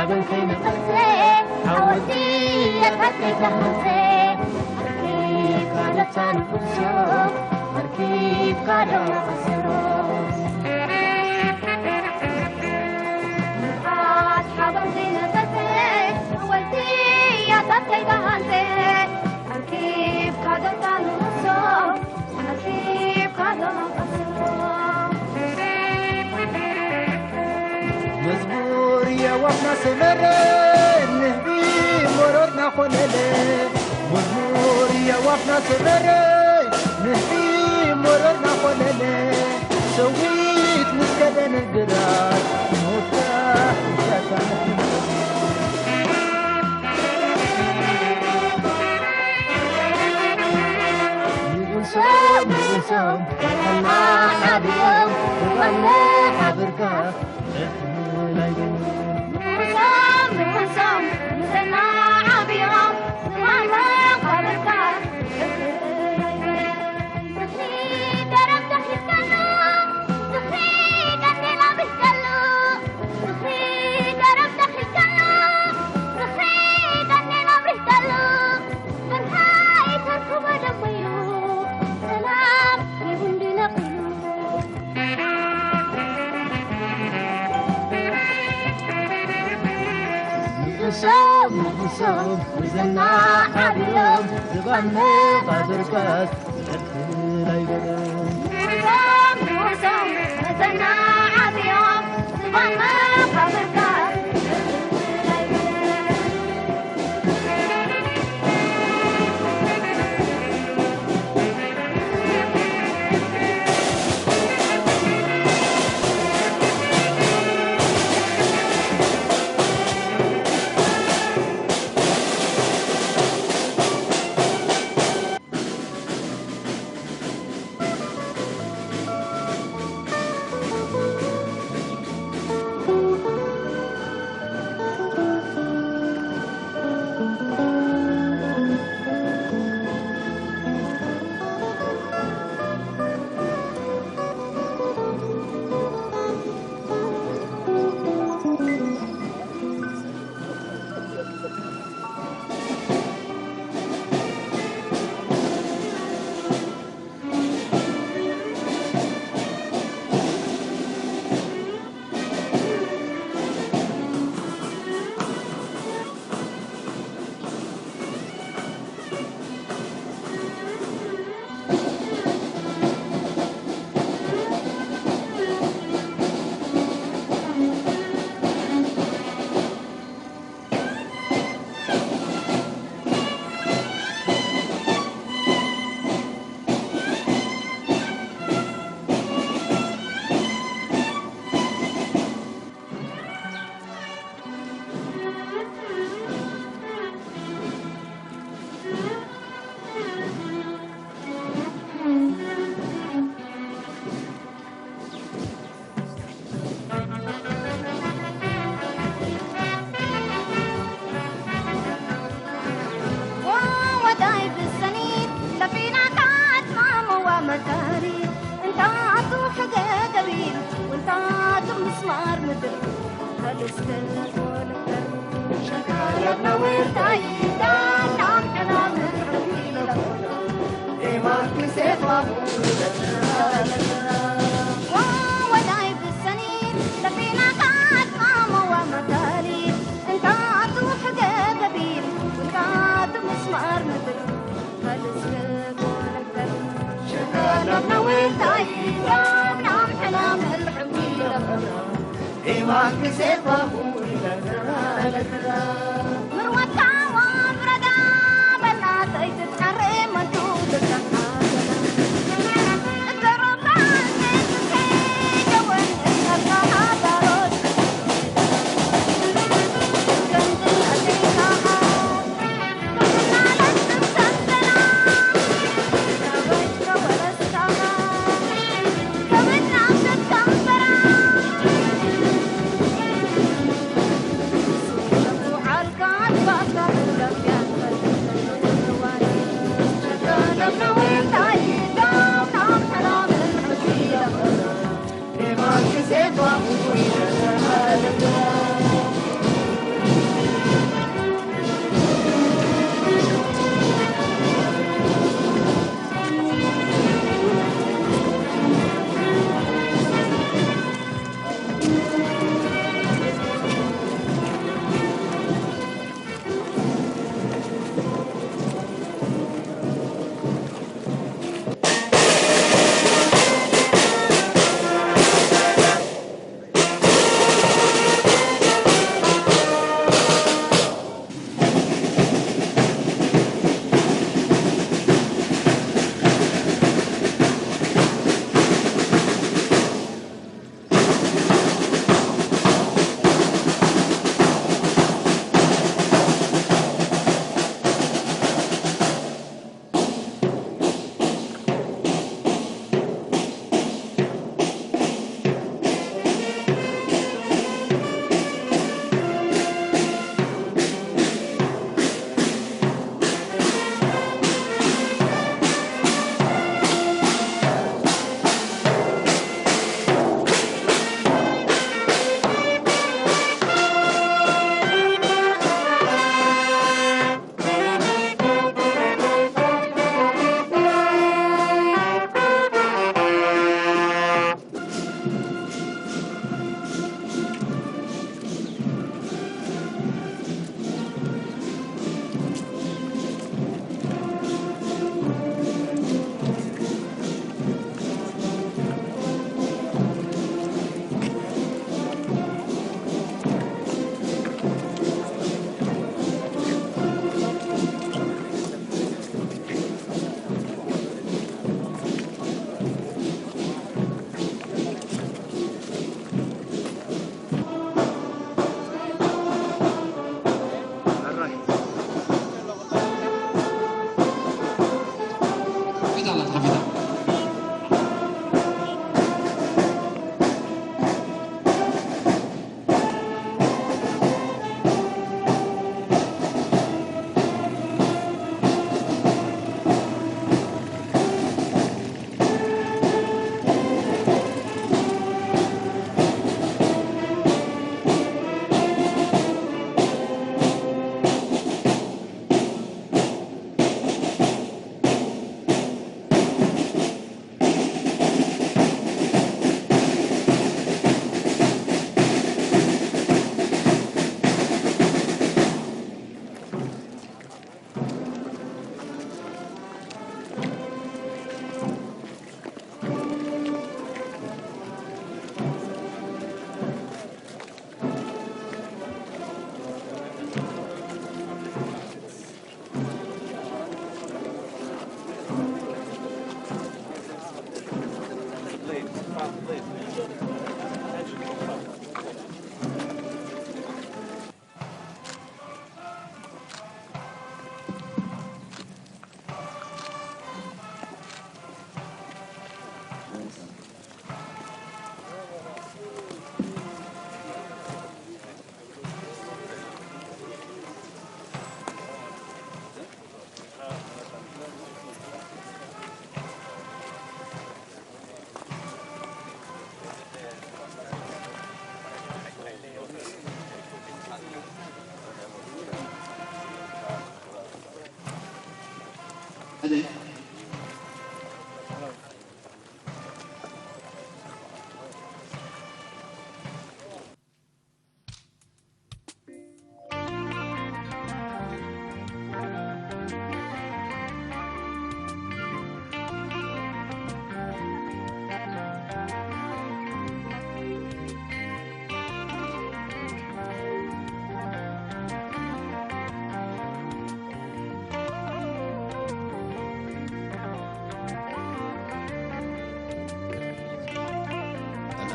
በንከይ መቐሰ ሓወልቲ ኣታተይ ተሃንሰ ኣርኪብካ ዶ ታንኩሶ ኣርኪብካ ዶ መቐሰሮ ንሓት ሓወልቲ ነቐሰ ሓወልቲ ኣታተይ ተሃንሰ ኣርኪብካ ዶ ታንኩሶ ኣርኪብካ ዶ መቐሰሮ መዝሙር የዋፍና ሰመረ ንህቢ ሞሮርና ኮለለ መዝሙር የዋፍና ሰመረ ንህቢ ሞሮርና ኮለለ ሸዊት ምስ ከደነ ግራር ሞፍታሕ እንሻታ ንእሶም ንእሶም ከተማ ዓብዮም ብቐነ ሓብርካ ንእሶም ንእሶም ንዘና ሓቢሮም ዝባን መቓብርካስ ዝዕድል ኣይበሎም። ንእሶም ንእሶም ንዘና ሓቢሮም ዝባን መቓብርካስ ዝዕድል ኣይበሎም። ወዳይ ብሰኒት ለፊና ካትማመዋ መካሪ እንታቱ ሕገ ገቢር ወንታቱ ምስማር ምድር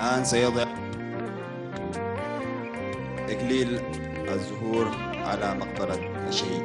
الآن سيضع إكليل الزهور على مقبرة الشهيد.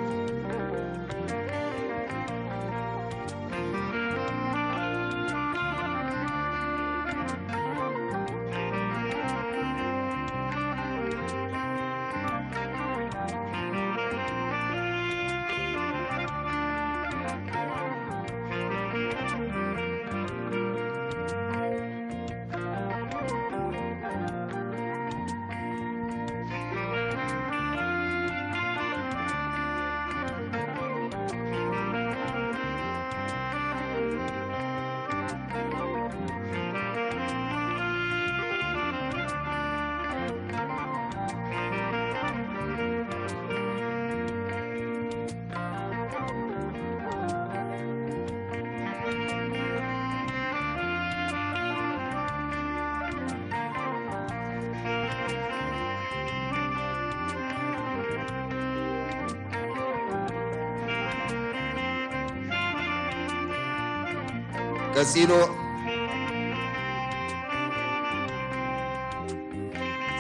ቀጺሉ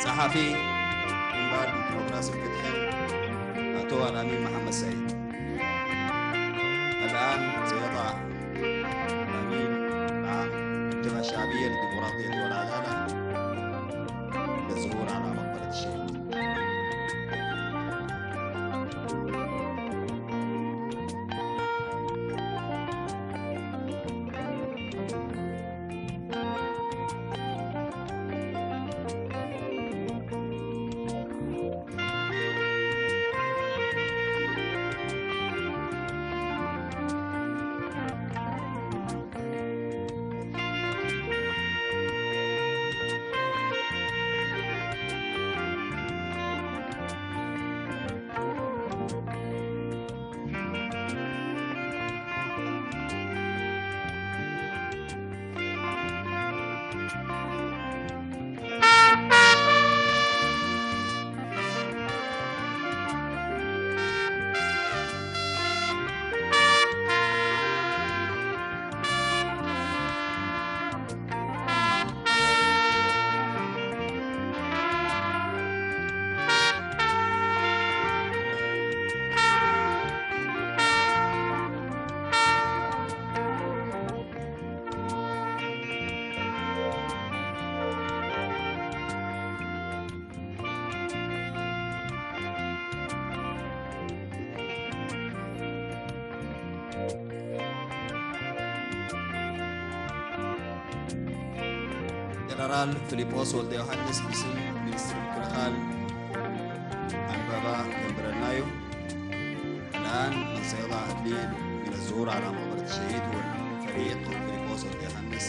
ጸሓፊ ግንባር ዲሞክራሲ ፍትሕን ኣቶ ኣልኣሚን መሓመድ ሰዒድ። الآن سيضع الأمين العام للجبهة الشعبية للديمقراطية والعدالة للظهور على مقبرة الشهيد. ጀነራል ፊሊጶስ ወልደ ዮሃንስ ብስም ሚኒስትሪ ምክልኻል ኣንበባ ከንብረልና እዩ። الآن من سيضع إكليل من الزهور على مقبرة الشهيد هو الفريق ፊሊጶስ ወልደ ዮሃንስ።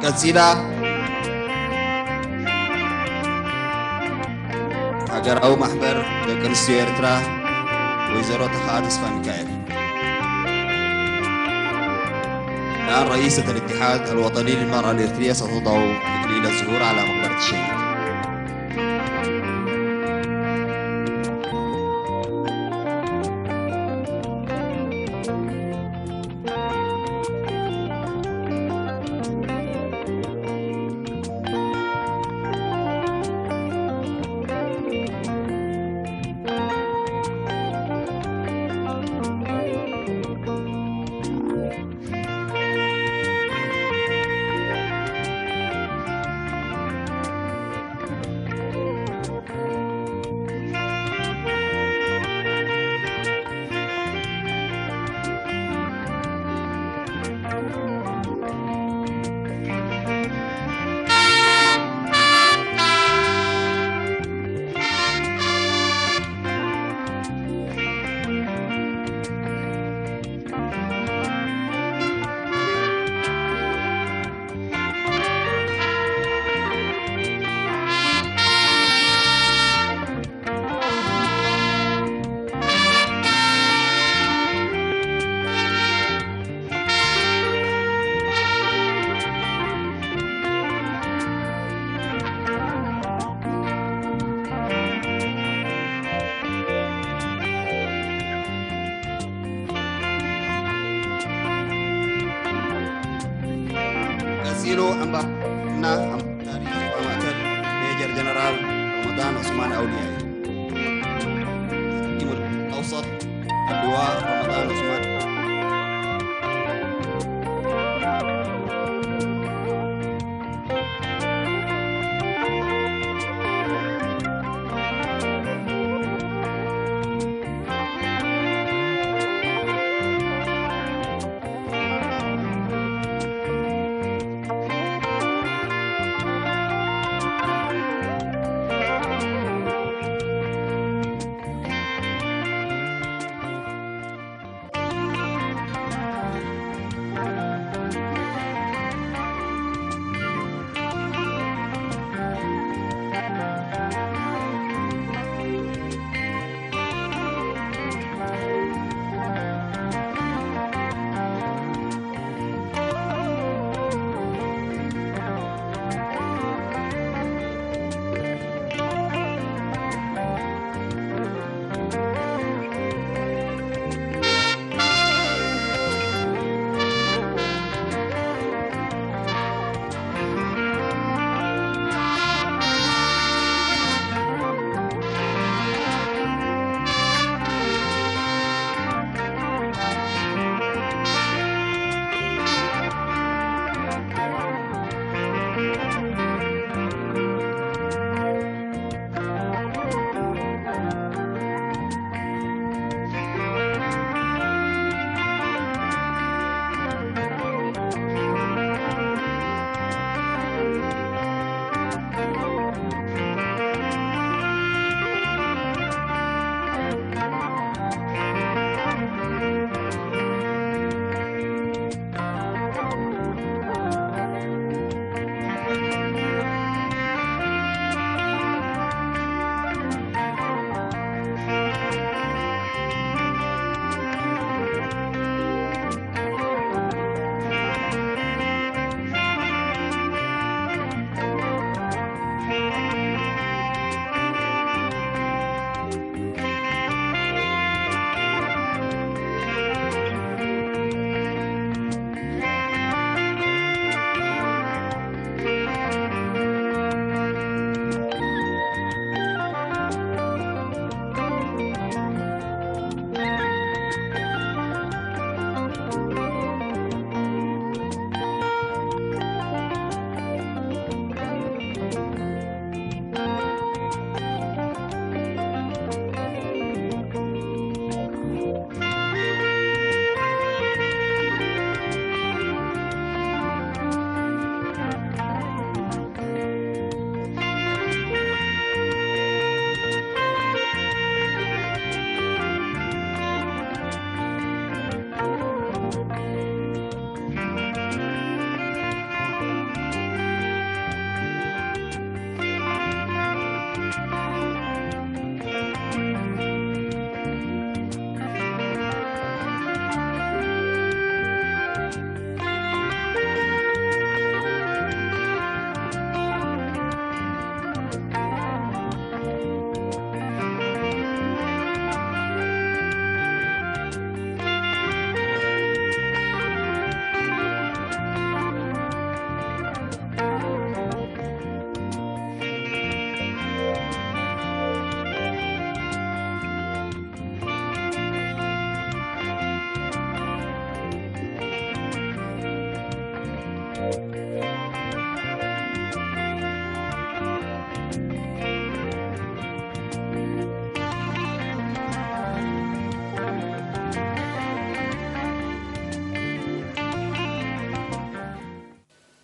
ቀጺላ ሃገራዊ ማሕበር ደቂ ኣንስትዮ ኤርትራ ወይዘሮ ተኽኣ ተስፋ ሚካኤል፣ الآن رئيسة الاتحاد الوطني للمرأة الإريترية ستضع إكليل الزهور على مقبرة الشهيد. ቀጺሉ ኣምባሳደርና ኣምባሳደር ዞባ ማእከል ሜጀር ጀነራል ረመዳን ዑስማን ኣውልያ እዩ። ሓኪም ኣውሰጥ ኣድዋ ረመዳን ዑስማን።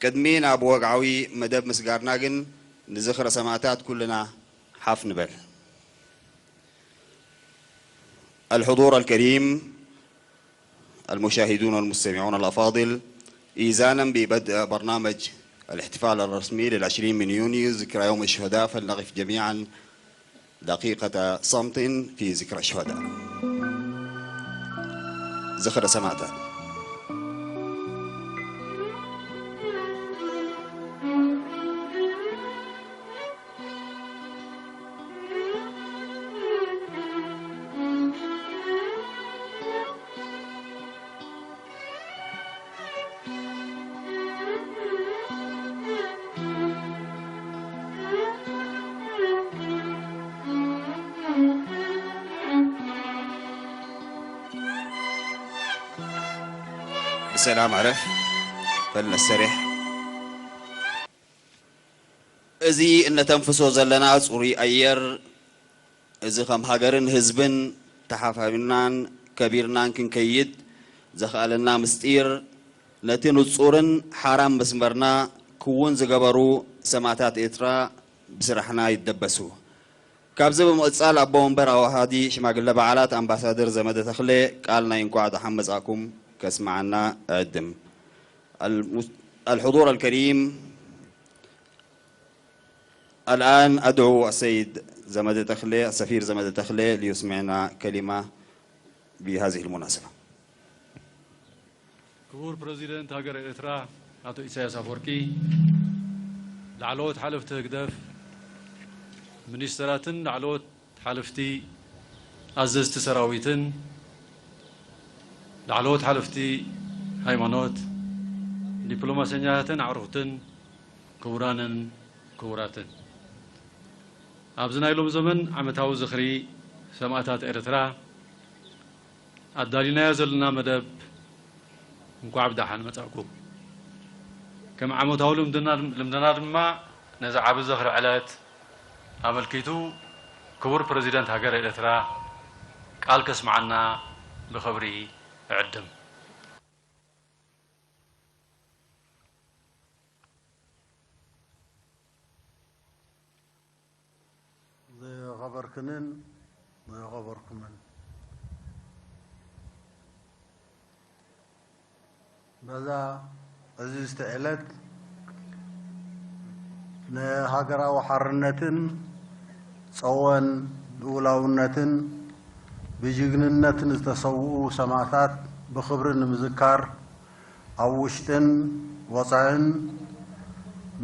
ቅድሚ ናብ ወግዓዊ መደብ ምስጋርና ግን ንዝኽረ ሰማእታት ኩልና ሓፍ ንበል። الحضور الكريم، المشاهدون والمستمعون الأفاضل، إيذانا ببدء برنامج الاحتفال الرسمي للعشرين من يونيو ذكرى يوم الشهداء، فلنقف جميعا دقيقة صمت في ذكرى الشهداء. ዝኽሪ ሰማእታት። ብሰላም ዕረፍ። ፈልነስተሪሕ። እዚ እነተንፍሶ ዘለና ጽሩይ ኣየር፣ እዚ ከም ሃገርን ህዝብን ተሓፋቢርናን ከቢርናን ክንከይድ ዘኽኣለና ምስጢር፣ ነቲ ንጹርን ሓራን መስመርና ክውን ዝገበሩ ሰማእታት ኤርትራ ብስራሕና ይደበሱ። ካብዚ ብምቕጻል ኣቦ ወንበር ኣዋሃዲ ሽማግለ በዓላት ኣምባሳደር ዘመደ ተኽለ ቃል ናይ እንኳዕ ደሓን መጻእኩም ከስምዓና እዕድም። المس-، الحضور الكريم، الآن أدعو السيد زمد تخلي، السفير زمد تخلي، ليسمعنا كلمة بهذه المناسبة. ክቡር ፕረዚደንት ሃገረ ኤርትራ ኣቶ ኢሳያስ ኣፈወርቂ፣ ላዕለዎት ሓለፍቲ ህግደፍ፣ ሚኒስተራትን ላዕለዎት ሓለፍቲ ኣዘዝቲ ሰራዊትን፣ ላዕለዎት ሓለፍቲ ሃይማኖት፣ ዲፕሎማሰኛታትን ኣዕሩኽትን፣ ክቡራንን ክቡራትን፣ ኣብዚ ናይ ሎም ዘመን ዓመታዊ ዝኽሪ ሰማእታት ኤርትራ ኣዳሊናዮ ዘለና መደብ እንኳዕ ብደሓን መጻእኩም። ከም ዓመታዊ ልምድና፣ ልምድና ድማ ነዚ ዓቢ ዝኽሪ ዕለት ኣመልኪቱ ክቡር ፕረዚደንት ሃገረ ኤርትራ ቃል ከስምዓና ብኽብሪ እዕድም። ዝኸበርክንን ዝኸበርኩምን፣ በዛ ዕዝዝቲ ዕለት ንሃገራዊ ሓርነትን ጸወን ልኡላውነትን ብጅግንነት ንዝተሰውኡ ሰማእታት ብኽብሪ ንምዝካር፣ ኣብ ውሽጥን ወጻእን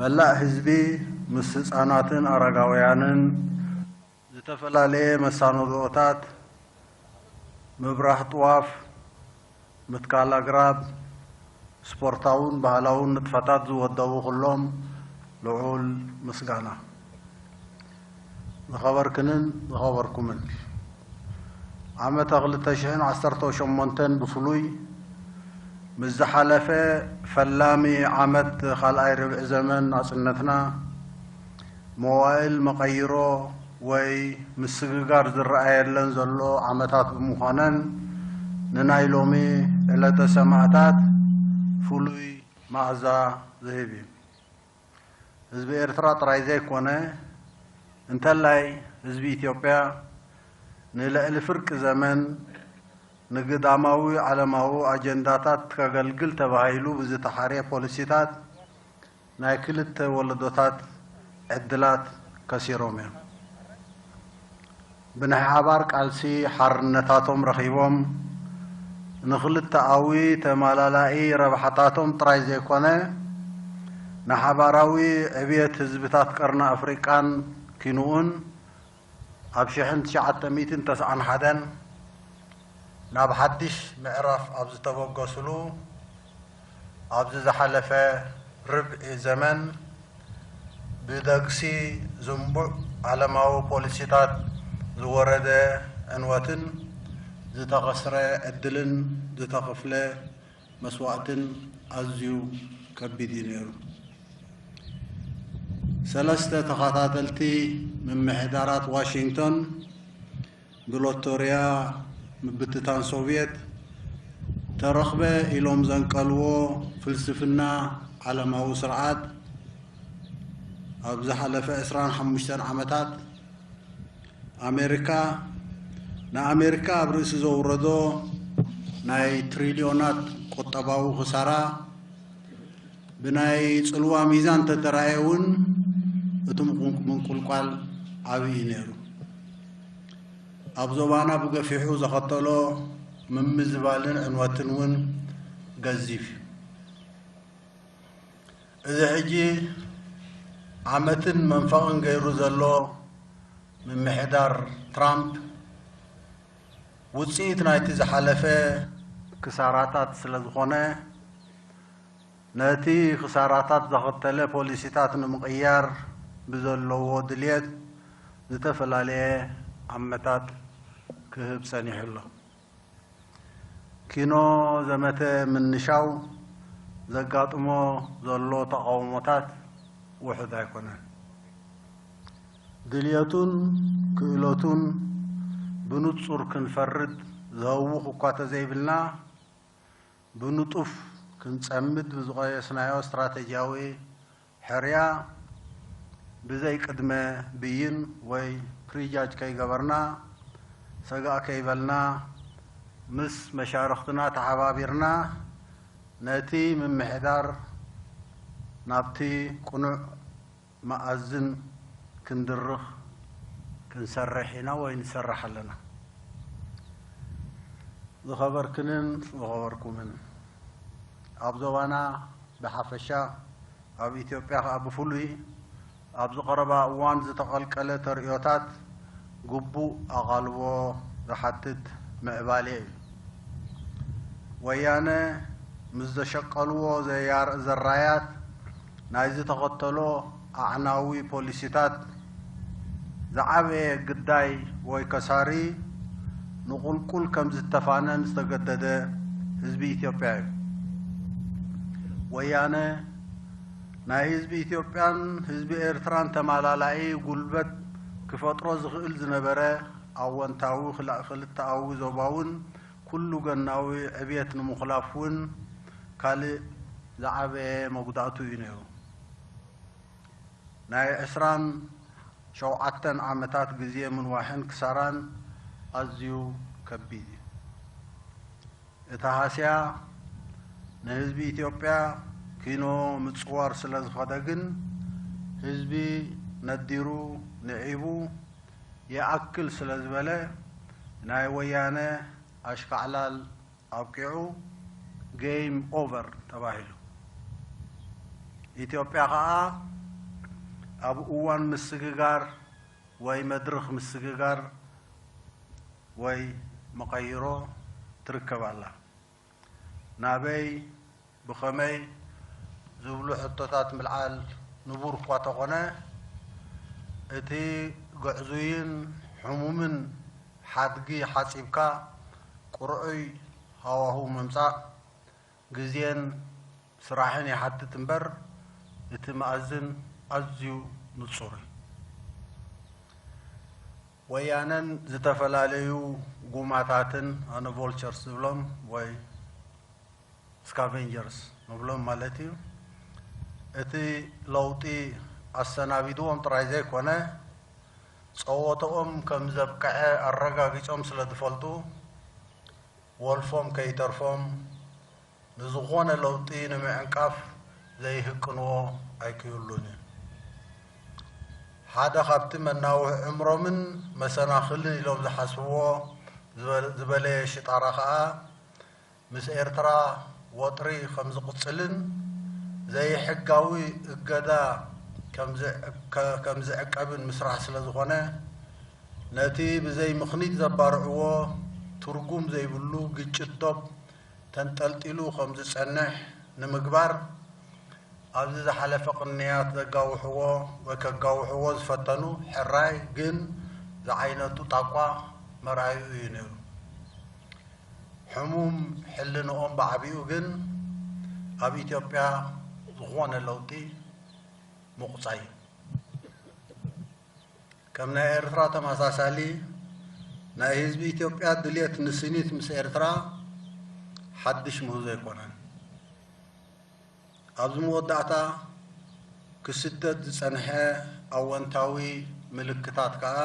መላእ ህዝቢ፣ ምስ ህጻናትን ኣረጋውያንን፣ ዝተፈላለየ መሳነድኦታት፣ ምብራህ ጥዋፍ፣ ምትካል ኣግራብ፣ ስፖርታውን ባህላውን ንጥፈታት ዝወደቡ ኩሎም ልዑል ምስጋና። ዝኸበርክንን ዝኸበርኩምን፣ ዓመተ ክልተ ሽሕን ዓሰርተ ሸሞንተን ብፍሉይ ምስ ዝሓለፈ ፈላሚ ዓመት ካልኣይ ርብዒ ዘመን ናጽነትና፣ መዋእል መቐይሮ ወይ ምስግጋር ዝረኣየለን ዘሎ ዓመታት ብምዃነን፣ ንናይ ሎሚ ዕለተ ሰማእታት ፍሉይ መኣዛ ዝህብ እዩ። ህዝቢ ኤርትራ ጥራይ ዘይኮነ፣ እንተላይ ህዝቢ ኢትዮጵያ ንልዕሊ ፍርቂ ዘመን ንግዳማዊ ዓለማዊ ኣጀንዳታት ከገልግል ተባሂሉ ብዝተሓርየ ፖሊሲታት ናይ ክልተ ወለዶታት ዕድላት ከሲሮም እዮም። ብናይ ሓባር ቃልሲ ሓርነታቶም ረኺቦም፣ ንክልተኣዊ ተማላላኢ ረብሓታቶም ጥራይ ዘይኮነ፣ ንሓባራዊ ዕብየት ህዝብታት ቀርኒ ኣፍሪቃን ኪንኡን ኣብ ሽሕን ትሽዓተ ሚእትን ተስዓን ሓደን ናብ ሓድሽ ምዕራፍ ኣብ ዝተበገስሉ፣ ኣብዚ ዝሓለፈ ርብዒ ዘመን ብደግሲ ዝንቡዕ ዓለማዊ ፖሊሲታት ዝወረደ ዕንወትን ዝተኸስረ ዕድልን ዝተኸፍለ መስዋእትን ኣዝዩ ከቢድ እዩ ነይሩ። ሰለስተ ተኸታተልቲ ምምሕዳራት ዋሽንግቶን ብሎቶርያ ምብትታን ሶቭየት ተረኽበ ኢሎም ዘንቀልዎ ፍልስፍና ዓለማዊ ስርዓት ኣብ ዝሓለፈ ዕስራን ሓሙሽተን ዓመታት ኣሜሪካ ንኣሜሪካ ኣብ ርእሲ ዘውረዶ ናይ ትሪልዮናት ቁጠባዊ ክሳራ ብናይ ጽልዋ ሚዛን ተተራእየ እውን እቲ ምንቁልቋል ዓብዪ እዩ ነይሩ። ኣብ ዞባና ብገፊሑ ዘኸተሎ ምምዝባልን ዕንወትን እውን ገዚፍ እዩ። እዚ ሕጂ ዓመትን መንፈቕን ገይሩ ዘሎ ምምሕዳር ትራምፕ ውፅኢት ናይቲ ዝሓለፈ ክሳራታት ስለ ዝኾነ ነቲ ክሳራታት ዘኸተለ ፖሊሲታት ንምቕያር ብዘለዎ ድልየት ዝተፈላለየ ኣመታት ክህብ ጸኒሑ ኣሎ። ኪኖ ዘመተ ምንሻው ዘጋጥሞ ዘሎ ተቓውሞታት ውሑድ ኣይኮነን። ድልየቱን ክእለቱን ብንጹር ክንፈርድ ዘህውኽ እኳ ተዘይብልና፣ ብንጡፍ ክንጸምድ ብዝቐየስናዮ ስትራተጂያዊ ሕርያ ብዘይ ቅድመ ብይን ወይ ፕሪጃጅ ከይገበርና፣ ሰጋእ ከይበልና፣ ምስ መሻርኽትና ተሓባቢርና ነቲ ምምሕዳር ናብቲ ቅኑዕ መኣዝን ክንድርኽ ክንሰርሕ ኢና ወይ ንሰርሕ ኣለና። ዝኸበርክንን ዝኸበርኩምን፣ ኣብ ዞባና ብሓፈሻ፣ ኣብ ኢትዮጵያ ከኣ ብፍሉይ፣ ኣብዚ ቀረባ እዋን ዝተቐልቀለ ተርእዮታት ግቡእ ኣቓልቦ ዝሓትት ምዕባሌ እዩ። ወያነ ምስ ዘሸቀልዎ ዘያር-፣ ዘራያት ናይ ዝተኸተሎ ኣዕናዊ ፖሊሲታት ዝዓበየ ግዳይ ወይ ከሳሪ ንቑልቁል ከም ዝተፋነን ዝተገደደ ህዝቢ ኢትዮጵያ እዩ። ወያነ ናይ ህዝቢ ኢትዮጵያን ህዝቢ ኤርትራን ተማላላኢ ጉልበት ክፈጥሮ ዝኽእል ዝነበረ ኣወንታዊ ክላ-፣ ክልተኣዊ ዞባውን ኩሉ ገናዊ ዕብየት ንምኹላፍ እውን ካልእ ዝዓበየ መጉዳእቱ እዩ ነይሩ። ናይ ዕስራን ሸውዓተን ዓመታት ግዜ ምንዋሕን ክሳራን ኣዝዩ ከቢድ እዩ። እቲ ሃስያ ንህዝቢ ኢትዮጵያ ኪኖ ምጽዋር ስለ ዝኸደ ግን፣ ህዝቢ ነዲሩ ንዒቡ ይኣክል ስለ ዝበለ፣ ናይ ወያነ ኣሽካዕላል ኣብቂዑ፣ ጌም ኦቨር ተባሂሉ። ኢትዮጵያ ኸኣ ኣብ እዋን ምስግጋር ወይ መድርኽ ምስግጋር ወይ መቐይሮ ትርከብ ኣላ። ናበይ፣ ብኸመይ ዝብሉ ሕቶታት ምልዓል ንቡር እኳ ተኾነ፣ እቲ ግዕዙይን ሕሙምን ሓድጊ ሓጺብካ፣ ቅርዑይ ሃዋሁ ምምጻእ ግዜን ስራሕን ይሓትት እምበር፣ እቲ መኣዝን ኣዝዩ ንጹር እዩ። ወያነን ዝተፈላለዩ ጉማታትን፣ ኣነ ቮልቸርስ ዝብሎም ወይ ስካቬንጀርስ ንብሎም ማለት እዩ፣ እቲ ለውጢ ኣሰናቢድዎም ጥራይ ዘይኮነ፣ ጸወተኦም ከም ዘብቅዐ ኣረጋጊጾም ስለ ዝፈልጡ፣ ወልፎም ከይተርፎም ንዝኾነ ለውጢ ንምዕንቃፍ ዘይህቅንዎ ኣይክህሉን እዩ። ሓደ ካብቲ መናውሒ ዕምሮምን መሰናኽልን ኢሎም ዝሓስብዎ ዝበ-፣ ዝበለየ ሽጣራ ኸኣ፣ ምስ ኤርትራ ወጥሪ ከም ዝቕጽልን ዘይሕጋዊ እገዳ ከም ዝዕ-፣ ከ-፣ ከም ዝዕቀብን ምስራሕ ስለ ዝኾነ፣ ነቲ ብዘይ ምኽኒት ዘባርዕዎ ትርጉም ዘይብሉ ግጭት ዶብ ተንጠልጢሉ ከም ዝጸንሕ ንምግባር፣ ኣብዚ ዝሓለፈ ቅንያት ዘጋውሕዎ ወይ ከጋውሕዎ ዝፈተኑ ሕራይ ግን ዝዓይነቱ ጣቋ መርኣዩ እዩ ነይሩ። ሕሙም ሕልንኦም ብዓቢኡ ግን ኣብ ኢትዮጵያ ዝኾነ ለውጢ ምቑጻይ እዩ። ከም ናይ ኤርትራ ተመሳሳሊ ናይ ህዝቢ ኢትዮጵያ ድልየት ንስኒት ምስ ኤርትራ ሓድሽ ምህዞ ኣይኮነን። ኣብዚ መወዳእታ ክስደድ ዝጸንሐ ኣወንታዊ ምልክታት ከኣ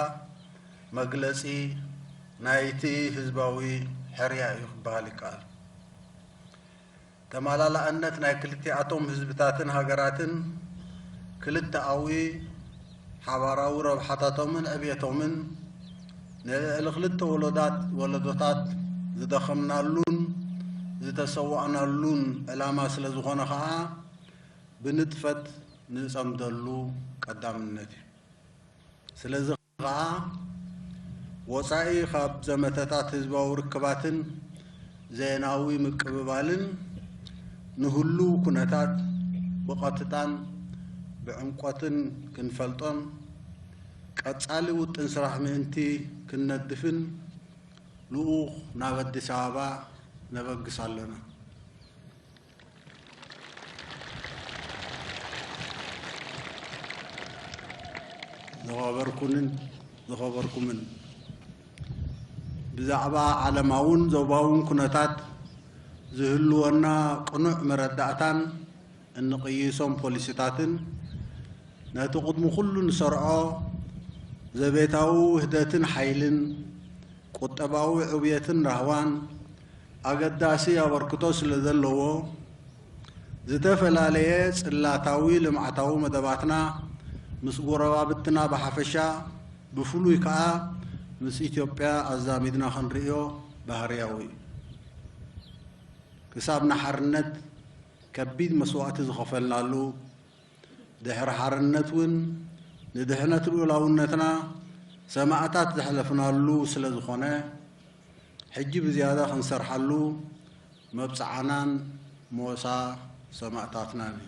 መግለጺ ናይቲ ህዝባዊ ሕርያ እዩ ክበሃል ይከኣል። ተመላላእነት ናይ ክልቲኣቶም ህዝብታትን ሃገራትን ክልተኣዊ ሓባራዊ ረብሓታቶምን ዕብየቶምን ንልዕሊ ክልተ ወለዳት-፣ ወለዶታት ዝደኸምናሉን ዝተሰዋእናሉን ዕላማ ስለ ዝኾነ ኸኣ ብንጥፈት ንጸምደሉ ቀዳምነት እዩ። ስለዚ ኸኣ ወጻኢ ካብ ዘመተታት ህዝባዊ ርክባትን ዜናዊ ምቅብባልን ንህሉው ኩነታት ብቐጥታን ብዕምቆትን ክንፈልጦን ቀጻሊ ውጥን ስራሕ ምእንቲ ክንነድፍን ልኡኽ ናብ ኣዲስ ኣበባ ነበግስ ኣለና። ዝኸበርኩንን ዝኸበርኩምን፣ ብዛዕባ ዓለማውን ዞባውን ኩነታት ዝህልወና ቅኑዕ መረዳእታን እንቕይሶም ፖሊሲታትን፣ ነቲ ቅድሚ ኩሉ ንሰርዖ ዘቤታዊ ውህደትን ሓይልን፣ ቁጠባዊ ዕብየትን ራህዋን ኣገዳሲ ኣበርክቶ ስለ ዘለዎ፣ ዝተፈላለየ ጽላታዊ ልምዓታዊ መደባትና ምስ ጎረባብትና ብሓፈሻ፣ ብፍሉይ ከኣ ምስ ኢትዮጵያ ኣዛሚድና ክንርእዮ ባህርያዊ እዩ። ክሳብ ንሓርነት ከቢድ መስዋእቲ ዝኸፈልናሉ፣ ድሕሪ ሓርነት እውን ንድሕነት ልኡላውነትና ሰማእታት ዘሕለፍናሉ ስለ ዝኾነ፣ ሕጂ ብዝያዳ ክንሰርሓሉ መብጽዓናን ሞሳ ሰማእታትናን እዩ።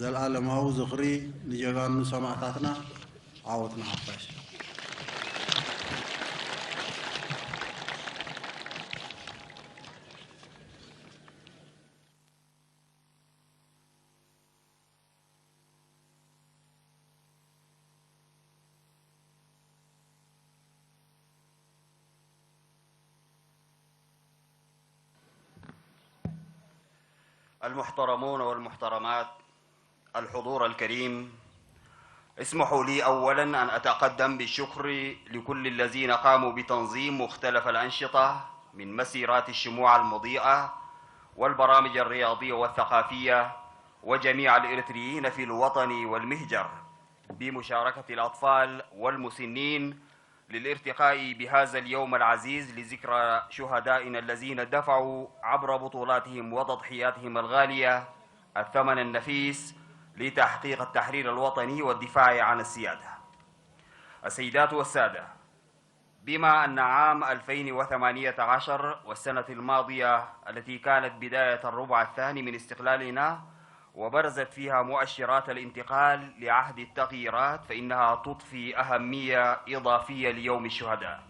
ዘልኣለማዊ ዝኽሪ ንጀጋኑ ሰማእታትና። ዓወት ንሓፋሽ። المحترمون والمحترمات، الحضور الكريم، اسمحوا لي أولًا أن أتقدم بالشكر لكل الذين قاموا بتنظيم مختلف الأنشطة من مسيرات الشموع المضيئة والبرامج الرياضية والثقافية وجميع الإريتريين في الوطن والمهجر بمشاركة الأطفال والمسنين للارتقاء بهذا اليوم العزيز لذكرى شهدائنا الذين دفعوا عبر بطولاتهم وتضحياتهم الغالية الثمن النفيس لتحقيق التحرير الوطني والدفاع عن السيادة. السيدات والسادة، بما أن عام ألفين وثمانية عشر والسنة الماضية التي كانت بداية الربع الثاني من استقلالنا وبرزت فيها مؤشرات الانتقال لعهد التغييرات، فإنها تضفي أهمية إضافية ليوم الشهداء.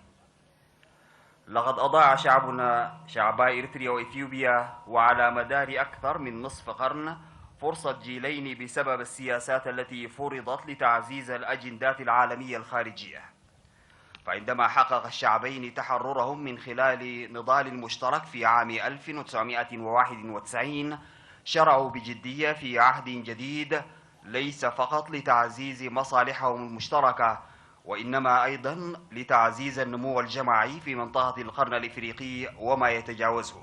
لقد أضاع شعبنا، شعبا إريتريا وإثيوبيا، وعلى مدار أكثر من نصف قرن، فرصة جيلين بسبب السياسات التي فرضت لتعزيز الأجندات العالمية الخارجية. فعندما حقق الشعبين تحررهم من خلال نضال مشترك في عام ألف وتسعمائة وواحد وتسعين، شرعوا بجدية في عهد جديد، ليس فقط لتعزيز مصالحهم المشتركة، وإنما أيضًا لتعزيز النمو الجماعي في منطقة القرن الإفريقي وما يتجاوزه.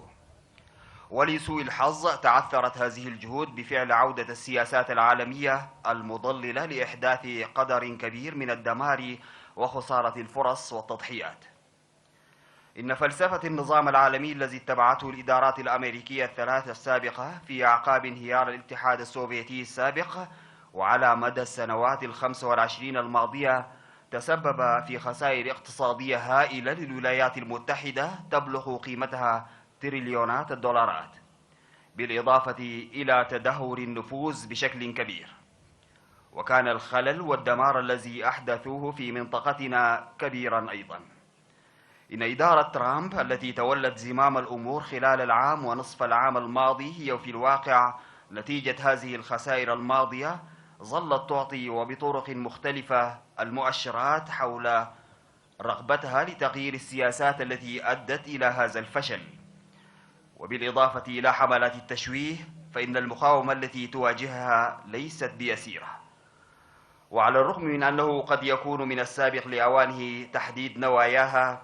ولسوء الحظ، تعثرت هذه الجهود بفعل عودة السياسات العالمية المضللة لإحداث قدر كبير من الدمار وخسارة الفرص والتضحيات. إن فلسفة النظام العالمي الذي اتبعته الإدارات الأمريكية الثلاث السابقة في أعقاب انهيار الاتحاد السوفيتي السابق، وعلى مدى السنوات الخمس والعشرين الماضية، تسبب في خسائر اقتصادية هائلة للولايات المتحدة تبلغ قيمتها تريليونات الدولارات، بالإضافة إلى تدهور النفوذ بشكل كبير. وكان الخلل والدمار الذي أحدثوه في منطقتنا كبيرًا أيضًا. إن إدارة ترامب التي تولت زمام الأمور خلال العام ونصف العام الماضي هي في الواقع نتيجة هذه الخسائر الماضية، ظلت تعطي وبطرق مختلفة المؤشرات حول رغبتها لتغيير السياسات التي أدت إلى هذا الفشل، وبالإضافة إلى حملات التشويه فإن المقاومة التي تواجهها ليست بيسيرة. وعلى الرغم من أنه قد يكون من السابق لأوانه تحديد نواياها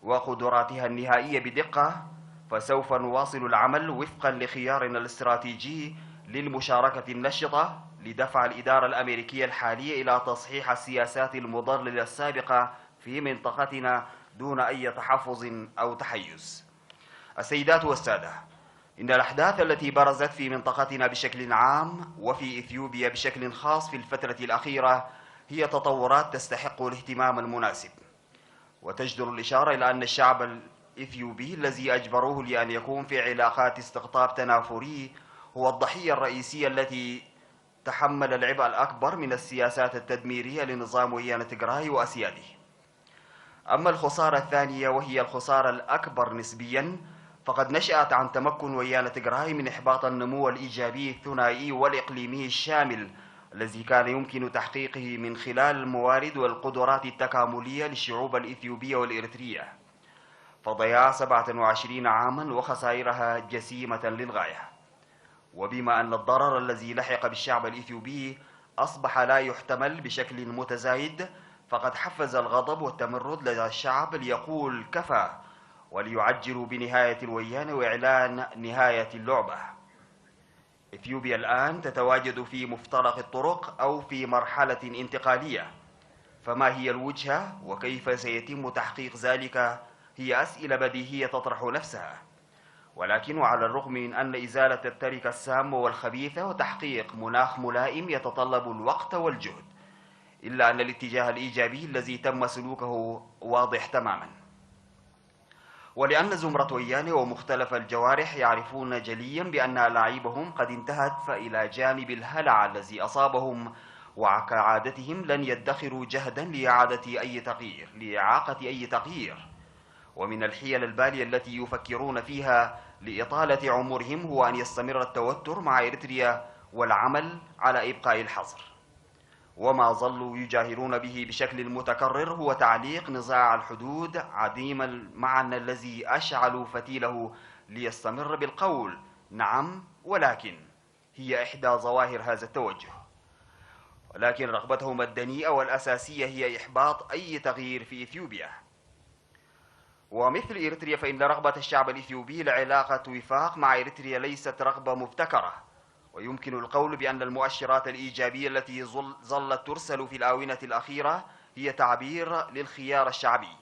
وقدراتها النهائية بدقة، فسوف نواصل العمل وفقًا لخيارنا الاستراتيجي للمشاركة النشطة لدفع الإدارة الأمريكية الحالية إلى تصحيح السياسات المضللة السابقة في منطقتنا دون أي تحفظ أو تحيز. السيدات والسادة، إن الأحداث التي برزت في منطقتنا بشكل عام وفي إثيوبيا بشكل خاص في الفترة الأخيرة هي تطورات تستحق الاهتمام المناسب، وتجدر الإشارة إلى أن الشعب الإثيوبي الذي أجبروه لأن يكون في علاقات استقطاب تنافري هو الضحية الرئيسية التي تحمل العبء الأكبر من السياسات التدميرية لنظام ويان تجراي وأسياده. أما الخسارة الثانية، وهي الخسارة الأكبر نسبيًا، فقد نشأت عن تمكن ويان تجراي من إحباط النمو الإيجابي الثنائي والإقليمي الشامل الذي كان يمكن تحقيقه من خلال الموارد والقدرات التكاملية للشعوب الإثيوبية والإريترية. فضياع سبعة وعشرين عامًا وخسائرها جسيمة للغاية. وبما أن الضرر الذي لحق بالشعب الإثيوبي أصبح لا يحتمل بشكل متزايد، فقد حفز الغضب والتمرد لدى الشعب ليقول: "كفى"، وليعجلوا بنهاية الويان وإعلان نهاية اللعبة. إثيوبيا الآن تتواجد في مفترق الطرق أو في مرحلة انتقالية، فما هي الوجهة وكيف سيتم تحقيق ذلك هي أسئلة بديهية تطرح نفسها. ولكن وعلى الرغم من أن إزالة التركة السامة والخبيثة وتحقيق مناخ ملائم يتطلب الوقت والجهد، إلا أن الاتجاه الإيجابي الذي تم سلوكه واضح تمامًا. ولأن زمرة وياني ومختلف الجوارح يعرفون جليًا بأن ألاعيبهم قد انتهت، فإلى جانب الهلع الذي أصابهم، وكعادتهم لن يدخروا جهدا لإعادة أي تغيير، لإعاقة أي تغيير. ومن الحيل البالية التي يفكرون فيها لإطالة عمرهم هو أن يستمر التوتر مع إريتريا والعمل على إبقاء الحظر. وما ظلوا يجاهرون به بشكل متكرر هو تعليق نزاع الحدود عديم المعنى الذي أشعلوا فتيله ليستمر بالقول: "نعم، ولكن". هي إحدى ظواهر هذا التوجه. ولكن رغبتهم الدنيئة والأساسية هي إحباط أي تغيير في إثيوبيا. ومثل إريتريا، فإن رغبة الشعب الإثيوبي لعلاقة وفاق مع إريتريا ليست رغبة مبتكرة، ويمكن القول بأن المؤشرات الإيجابية التي ظل-، ظلت ترسل في الآونة الأخيرة هي تعبير للخيار الشعبي،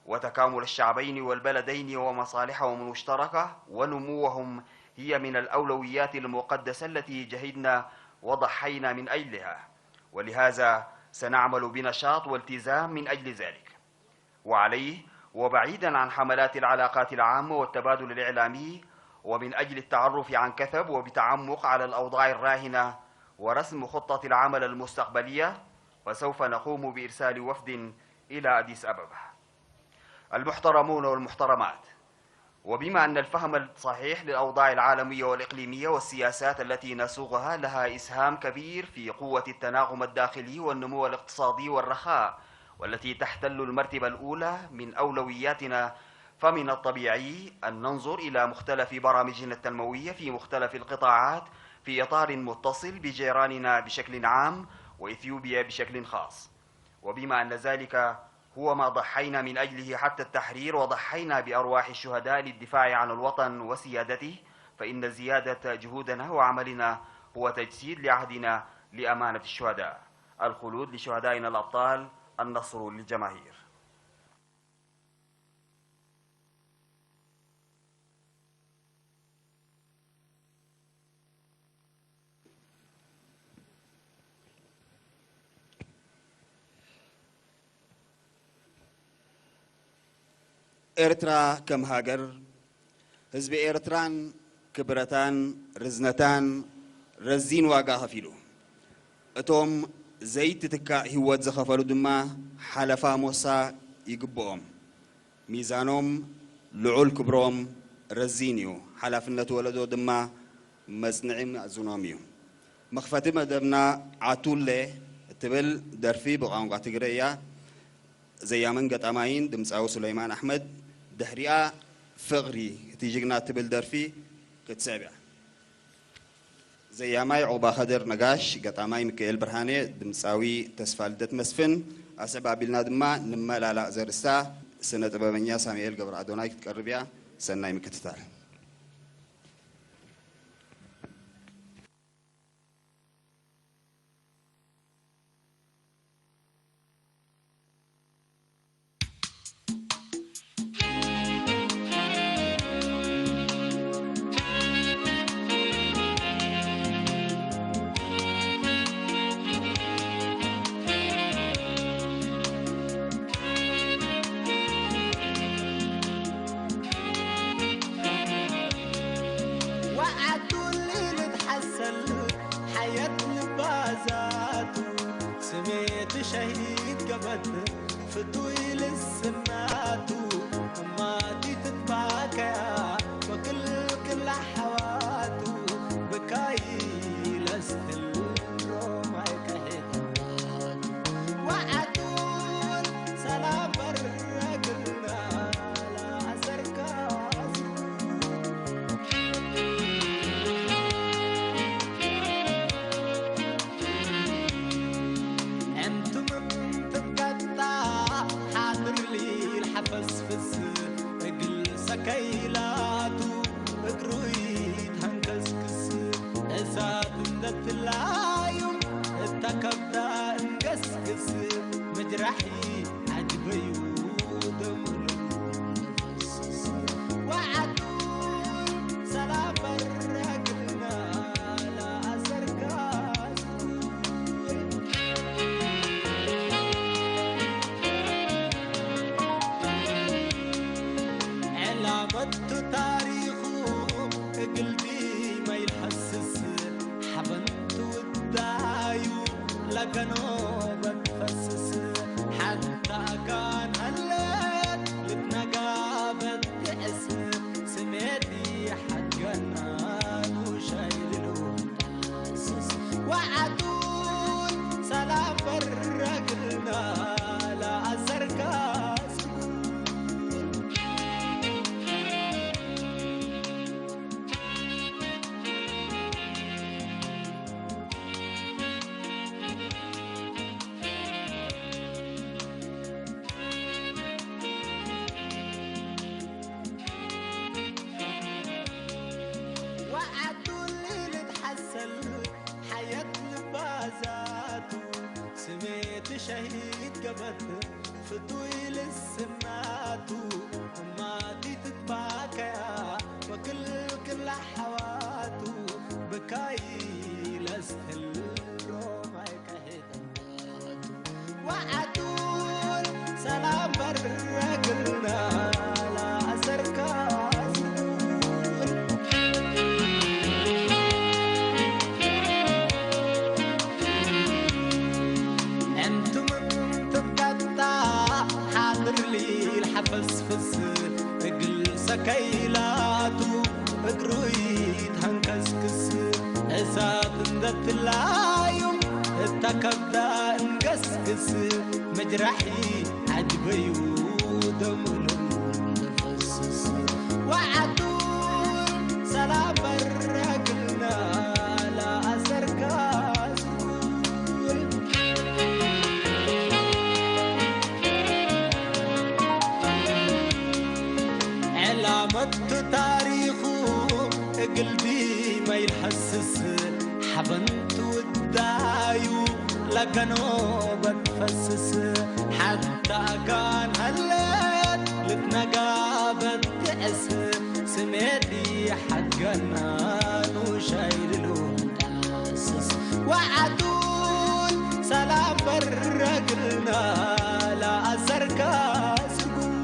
وتكامل الشعبين والبلدين ومصالحهم المشتركة ونموهم هي من الأولويات المقدسة التي جهدنا وضحينا من أجلها، ولهذا سنعمل بنشاط والتزام من أجل ذلك. وعليه، وبعيدًا عن حملات العلاقات العامة والتبادل الإعلامي، ومن أجل التعرف عن كثب وبتعمق على الأوضاع الراهنة ورسم خطة العمل المستقبلية، فسوف نقوم بإرسال وفد إلى أديس أبابا. المحترمون والمحترمات، وبما أن الفهم الصحيح للأوضاع العالمية والإقليمية والسياسات التي نسوقها لها إسهام كبير في قوة التناغم الداخلي والنمو الاقتصادي والرخاء، والتي تحتل المرتبة الأولى من أولوياتنا، فمن الطبيعي أن ننظر إلى مختلف برامجنا التنموية في مختلف القطاعات في إطار متصل بجيراننا بشكل عام وإثيوبيا بشكل خاص. وبما أن ذلك هو ما ضحينا من أجله حتى التحرير، وضحينا بأرواح الشهداء للدفاع عن الوطن وسيادته، فإن زيادة جهودنا وعملنا هو تجسيد لعهدنا لأمانة الشهداء. الخلود لشهدائنا الأبطال، النصر للجماهير. ኤርትራ ከም ሃገር፣ ህዝቢ ኤርትራን ክብረታን ርዝነታን ረዚን ዋጋ ከፊሉ። እቶም ዘይትትካእ ህይወት ዝኸፈሉ ድማ ሓለፋ ሞሳ ይግብኦም። ሚዛኖም ልዑል፣ ክብሮም ረዚን እዩ። ሓላፍነት ወለዶ ድማ መጽንዒ መኣዝኖም እዩ። መኽፈቲ መደብና ዓቱለ እትብል ደርፊ ብቋንቋ ትግረ እያ። ዘያምን ገጣማይን ድምጻዊ ሱለይማን ኣሕመድ። ድሕሪኣ ፍቕሪ እቲ ጅግና እትብል ደርፊ ክትስዕብ እያ። ዘያማይ ዑቕባኸድር ነጋሽ፣ ገጣማይ ሚካኤል ብርሃነ፣ ድምጻዊ ተስፋልደት መስፍን፣ ኣስዕብ ኣቢልና ድማ ንመላላእ ዘርእስታ ስነ ጥበበኛ ሳሙኤል ገብረኣዶናይ ክትቀርብ እያ። ሰናይ ምክትታል። ወዓቱ ልልትሓሰል ሓየት ንባዛቱ ስሜት ሸሂድ ገበት ፍቱይ ልስናቱ እማቲ ትትባከያ ወክልክላ ሓዋቱ ብካይ ለስትል ሮማይ ከሄድ ወዓቱን ሰላም በረግልና ለኣሰርካ እንቱምም ትንቀጣ ሓድር ሊል ሓፈስፍስ እግል ሰከይላቱ እግሩይ ተንከስክስ እሳት እንደትላዩ እታ ከብዳ እንገስግስ ምጅራሒ ዓጅበዩ ደሙሉ ወዓቱ ሰላም በረግልና ለኣሰርካ ዕላመቱ ታሪኹ እግልዲ መይልሐስስ ሓበንቱ ውዳዩ ለገኖ በትፈስስ ሓንታ ኣጋን ሃለት ልትነጋ በትዕስ ስሜቲ ሓድገና ኑሻይልሉ ወዓቱን ሰላም በረግልና ለኣሰርካ ወዓቱ ልልትሓሰል ሓየት ልባዛቱ ስሜት ሸሂድ ገበት ፍቱይ ልስናቱ እማቲ ትትባከያ ወክልክላ ሓዋቱ ብካይ ለስትል ሮማይ ከሄድ ወዓቱን ሰላም በረግልና ለኣሰርካ እንቱምም ትንቀጣ ሓድር ሊል ሓፈስፍስ እግል ሰከይላቱ እግሩይ ተንከስክስ እሳት እንደትላዩ እታ ከብዳ እንገስግስ መጅራሒ ዓጅበዩ ደሙሉ ንፈስስ ወዓቱ ሰላም በረግልና ለኣሰርካ ዕላመቱ ታሪኹ እግልዲ መይልሐስስ ሓበንቱ ውዳዩ ለገኖ በትፈስስ ሓንታ ኣጋን ሃለት ልትነጋ በትዕስ ስሜዲ ሓድገና ኑሻይልሉ ዳስስ ወዓቱን ሰላም በረግልና ለኣሰርካ ስጉል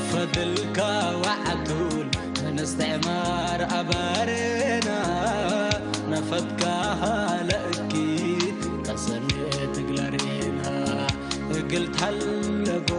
ፈድልካ ወዓቱን ምስትዕማር ኣባርና ነፈትካ ለእኪት ተሰንት ግላሬና እግል ተለጎ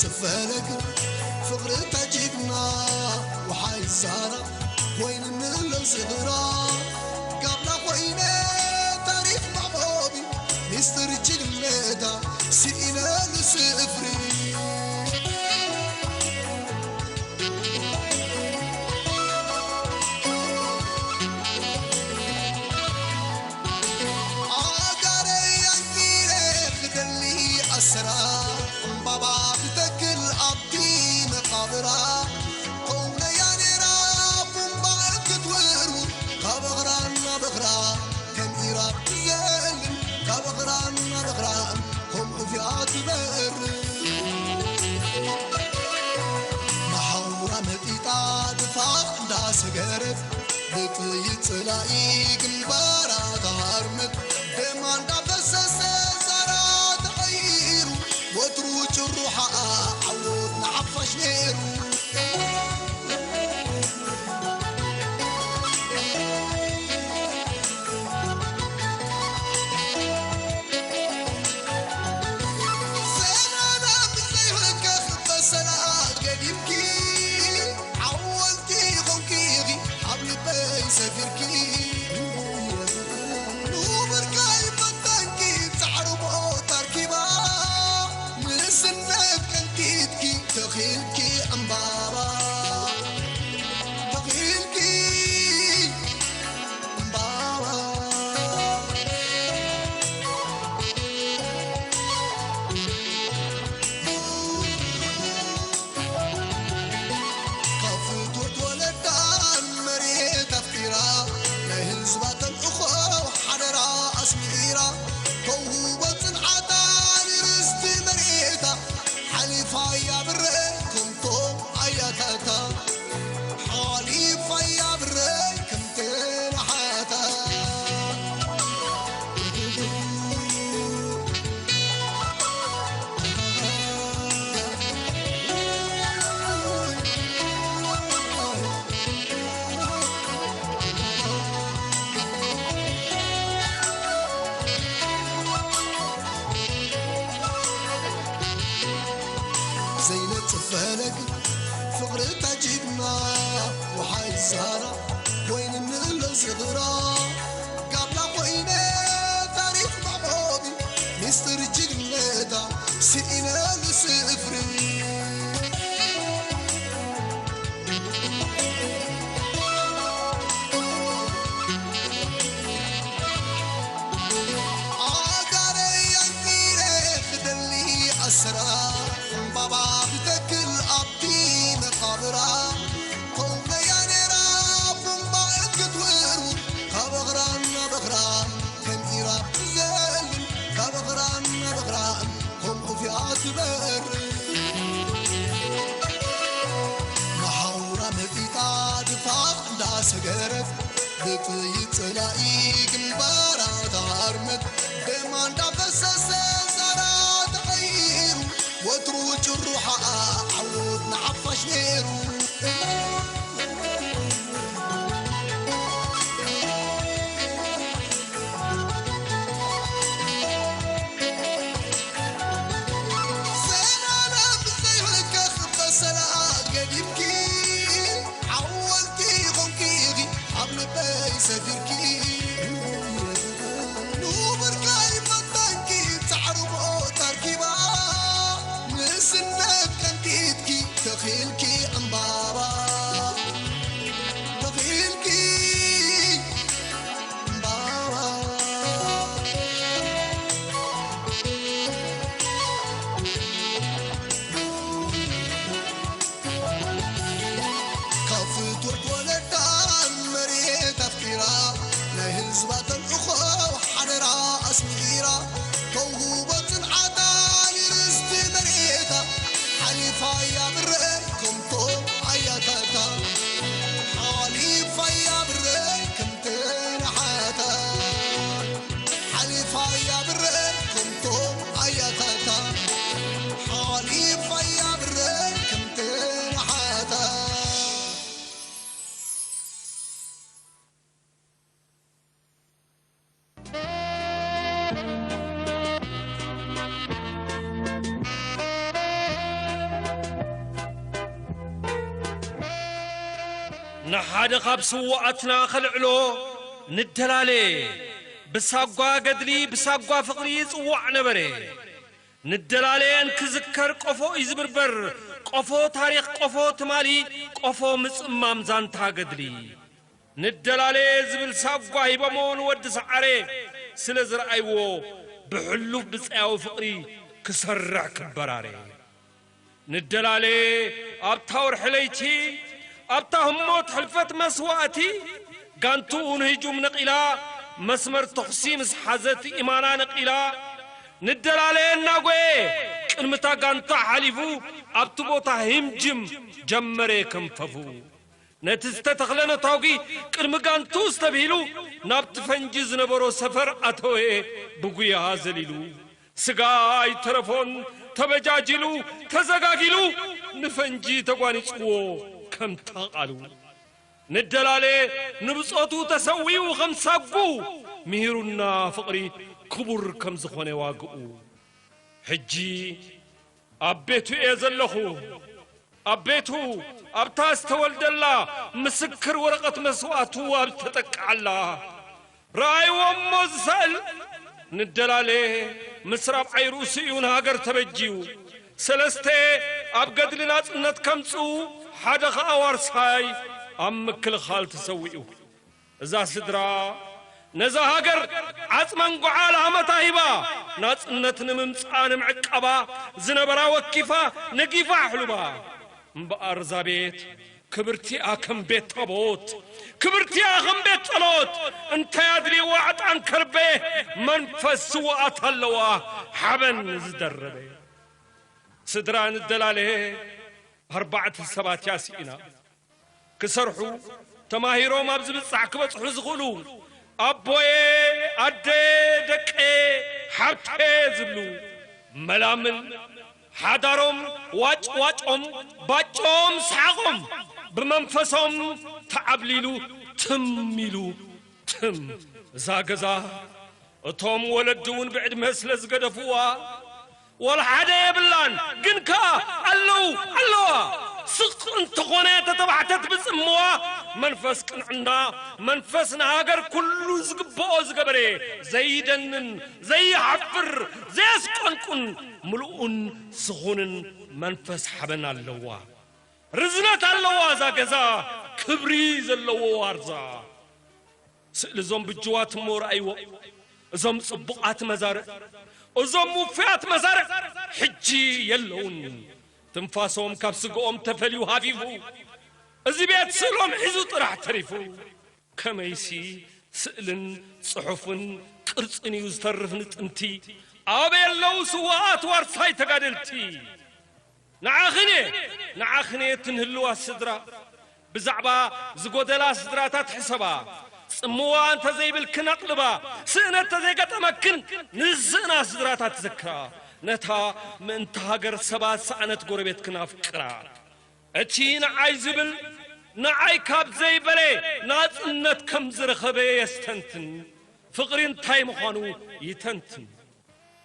ጽፈለግ ፍቕሪ እታ ጅግና ወሓይ ዛራ ኮይኑ ምሎ ዝኽራ ጋብላ ኮይነ ታሪኽ መዕቆቢ ሚስጥር ጅግነታ ስኢነሉ ስፍሪ። ኣጋረይ ኣንኪረ ክደሊ ኣሰራ ዕምባባ ክተክል ኣብቲ መቓብራ ከውነያ ነይራ ቡምባ ክትውርውር ካብ እግራ ናብ እግራ ከም ኢራብ ትዘልን ካብ እግራ ናብ እግራ ከም ዑፍ እያ ትበርር። መሓውራ መጢጣ ድፋዕ እንዳሰገረት ብጥይት ጸላኢ ግንባራ ተሃርመት ደማ እንዳፈሰሰ ዛራ ተቐይሩ ወትሩ ጭሩሓኣ ዓወት ንሓፋሽ ነይሩ። ዘመና ብዘይሕከኽ በሰላ ገዲፍኪ ሓወልቲ ኮንኪ ኢኺ ኣብ ልበይ ሰፊርኪ። ንብርካይ ፈተንኪ ጻዕሪ ሞት ኣርኪባ ንስነት ከንቲትኪ ተኺልኪ ዕምባባ ተኺልኪ ዕምባባ። ካብ ፍትወት ወለዳ ንመሬት ኣፍቂራ ናይ ህዝባ ተልእኾ ሓደራ ኣስሚዒራ ተውህቦ ጽንዓታ ንርስቲ መሬታ ሓሊፋ እያ ብረ ከምቶም ኣያታታ ሓሊፋ እያ ብረ ከምተን ኣሓታ። ዘይነጽፍ ፈለግ ፍቕሪ እታ ጅግና ወሓይ ዛራ ኮይኑ ንእሎ ዝኽራ ጋብላ ኮይነ ታሪኽ መዕቆቢ ሚስጥር ጅግነታ ስኢነሉ ስፍሪ። ኣጋረይ ኣንኪረ ክደሊ ኣሰራ ዕምባባ ክተክል ኣብቲ መቓብራ ከውነያ ነይራ ቡምባ ክትውርውር ካብ እግራ ናብ እግራ ከም ኢራብ ትዘልን ካብ እግራ ናብ እግራ ከም ዑፍ እያ ትበርር። መሓውራ መጢጣ ድፋቕ እንዳሰገረት ብጥይት ጸላኢ ግንባራ ተሃርመት ደማ እንዳፈሰሰ ዛራ ተቐይሩ ወትሩ ጭሩሓኣ ዓወት ንሓፋሽ ነይሩ። ዘናና ብዘይሕከኽ በሰላ ገዲፍኪ ሓወልቲ ኾንኪ ኢኺ ኣብ ልበይ ሰፊርኪ። ንብርካይ ፈተንኪ ጻዕሪ ሞት ኣርኪባ ንእስነት ከንቲትኪ ተኺልኪ ዕምባባ ተኺልኪ ዕምባባ። ካብ ፍትወት ወለዳ መሬት ኣፍቂራ ንሓደ ካብ ስዉኣትና ከልዕሎ ንደላለ። ብሳጓ ገድሊ ብሳጓ ፍቕሪ ይጽዋዕ ነበረ። ንደላለ እንክዝከር ቆፎ እዩ ዝብርበር። ቆፎ ታሪኽ፣ ቆፎ ትማሊ፣ ቆፎ ምጽማም ዛንታ ገድሊ። ንደላለ ዝብል ሳጓ ሂቦሞ ንወዲ ሰዓረ ስለ ዝረኣይዎ፣ ብሕሉፍ ብጻያዊ ፍቕሪ ክሰርሕ ክበራረ። ንደላለ ኣብታ ወርሒ ለይቲ፣ ኣብታ ህሞት ሕልፈት መስዋእቲ፣ ጋንትኡ ንህጁም ነቒላ፣ መስመር ተኹሲ ምስ ሓዘት ኢማና ነቒላ፣ ንደላለ እናጎየ ቅድሚታ ጋንታ ሓሊፉ ኣብቲ ቦታ ህምጅም ጀመረ ከንፈፉ። ነቲ ዝተተኽለ ነታጒ ቅድሚ ጋንቱ ዝተብሂሉ ናብቲ ፈንጂ ዝነበሮ ሰፈር ኣተወ ብጉያ ዘሊሉ። ስጋ ኣይተረፎን ተበጃጂሉ ተዘጋጊሉ ንፈንጂ ተጓኒጽዎ ከምታ ቃሉ። ንደላለ ንብጾቱ ተሰዊኡ ከም ሳጉ ምሂሩና ፍቕሪ ክቡር ከም ዝኾነ ዋግኡ። ሕጂ ኣብ ቤቱ እየ ዘለኹ። ኣብ ቤቱ ኣብታ ዝተወልደላ ምስክር ወረቐት መስዋእቱ ኣብ ዝተጠቅዓላ። ረኣይዎ እሞ ዝሳእል ንደላለ ምስ ራብዓይ ርእሱ እዩ ንሃገር ተበጅዩ። ሰለስተ ኣብ ገድሊ ናጽነት ከምጽኡ ሓደ ኸኣ ዋርሳይ ኣብ ምክልኻል ተሰዊኡ። እዛ ስድራ ነዛ ሃገር ዓጽመን ጓዓ ላህመታ ሂባ ናጽነት ንምምጻኣ ንምዕቃባ ዝነበራ ወኪፋ ነጊፋ ኣሕሉባ። እምበኣር እዛ ቤት ክብርቲኣ ከም ቤት ታቦት፣ ክብርቲኣ ከም ቤት ጸሎት፣ እንታይ ኣድልይዋ ዕጣን ከርቤ መንፈስ ስውኣት ኣለዋ ሓበን ዝደረበ። ስድራ ንደላለ ኣርባዕተ ሰባት እያ ስኢና። ክሰርሑ ተማሂሮም ኣብ ዝብጻሕ ክበጽሑ ዝኽእሉ ኣቦየ ኣደ ደቀ ሓብተ ዝብሉ መላምል ሓዳሮም ዋጭ ዋጮም ባጮም ሰሓቖም ብመንፈሶም ተዓብሊሉ ትም ኢሉ ትም እዛ ገዛ እቶም ወለዲ እውን ብዕድመ ስለ ዝገደፍዋ ዋላ ሓደ የብላን፣ ግን ከኣ ኣለዉ ኣለዋ። ስቕ እንተኾነ ተተባሕተት ብጽምዋ መንፈስ ቅንዕና መንፈስ ንሃገር ኩሉ ዝግብኦ ዝገበረ ዘይደንን ዘይሓፍር ዘየስቆንቁን ምሉኡን ስኹንን መንፈስ ሓበን ኣለዋ። ርዝነት ኣለዋ እዛ ገዛ ክብሪ ዘለዎ ዋርዛ። ስእሊ እዞም ብጅዋት እሞ ረኣይዎ። እዞም ጽቡቓት መዛርዕ፣ እዞም ውፉያት መዛርዕ ሕጂ የለውን። ትንፋሶም ካብ ስግኦም ተፈልዩ ሃፊፉ። እዚ ቤት ስእሎም ሒዙ ጥራሕ ተሪፉ። ከመይሲ ስእልን ጽሑፍን ቅርጽን እዩ ዝተርፍ ንጥንቲ። ኣበይ ኣለዉ ስውኣት ዋርሳይ ተጋደልቲ? ንዓኽን እየ፣ ንዓኽን እየ እትንህልዋ ስድራ። ብዛዕባ ዝጎደላ ስድራታት ሕሰባ። ጽምዋ እንተ ዘይብልክን ኣቕልባ። ስእነት እንተ ዘይገጠመክን ንዝስእና ስድራታት ዘክራ። ነታ ምእንቲ ሃገር ሰባት ሰኣነት ጎረቤትክን ኣፍቅራ። እቲ ንዓይ ዝብል ንዓይ ካብ ዘይበለ ናጽነት ከም ዝረኸበ የስተንትን። ፍቕሪ እንታይ ምዃኑ ይተንትን።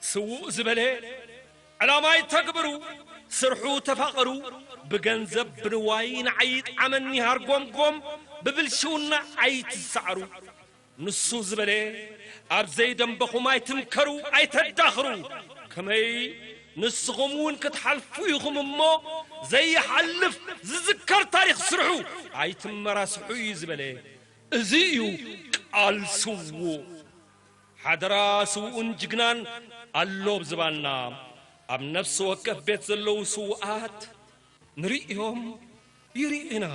ስዉእ ዝበለ ዕላማ ይተግብሩ፣ ስርሑ ተፋቐሩ፣ ብገንዘብ ብንዋይ ንዓይ ይጥዓመኒ ሃርጎምጎም ብብልሽውና ኣይትሰዓሩ። ንሱ ዝበለ ኣብ ዘይደንበኹም ኣይትምከሩ ኣይተዳኽሩ። ከመይ ንስኹም እውን ክትሓልፉ ኢኹም እሞ ዘይሓልፍ ዝዝከር ታሪኽ ስርሑ ኣይትመራስሑ እዩ ዝበለ። እዚ እዩ ቃል ስዉእ። ሓደራ ስውኡን ጅግናን ኣሎ ኣብ ዝባንና። ኣብ ነፍሲ ወከፍ ቤት ዘለዉ ስውኣት ንርእዮም ይርእዩና።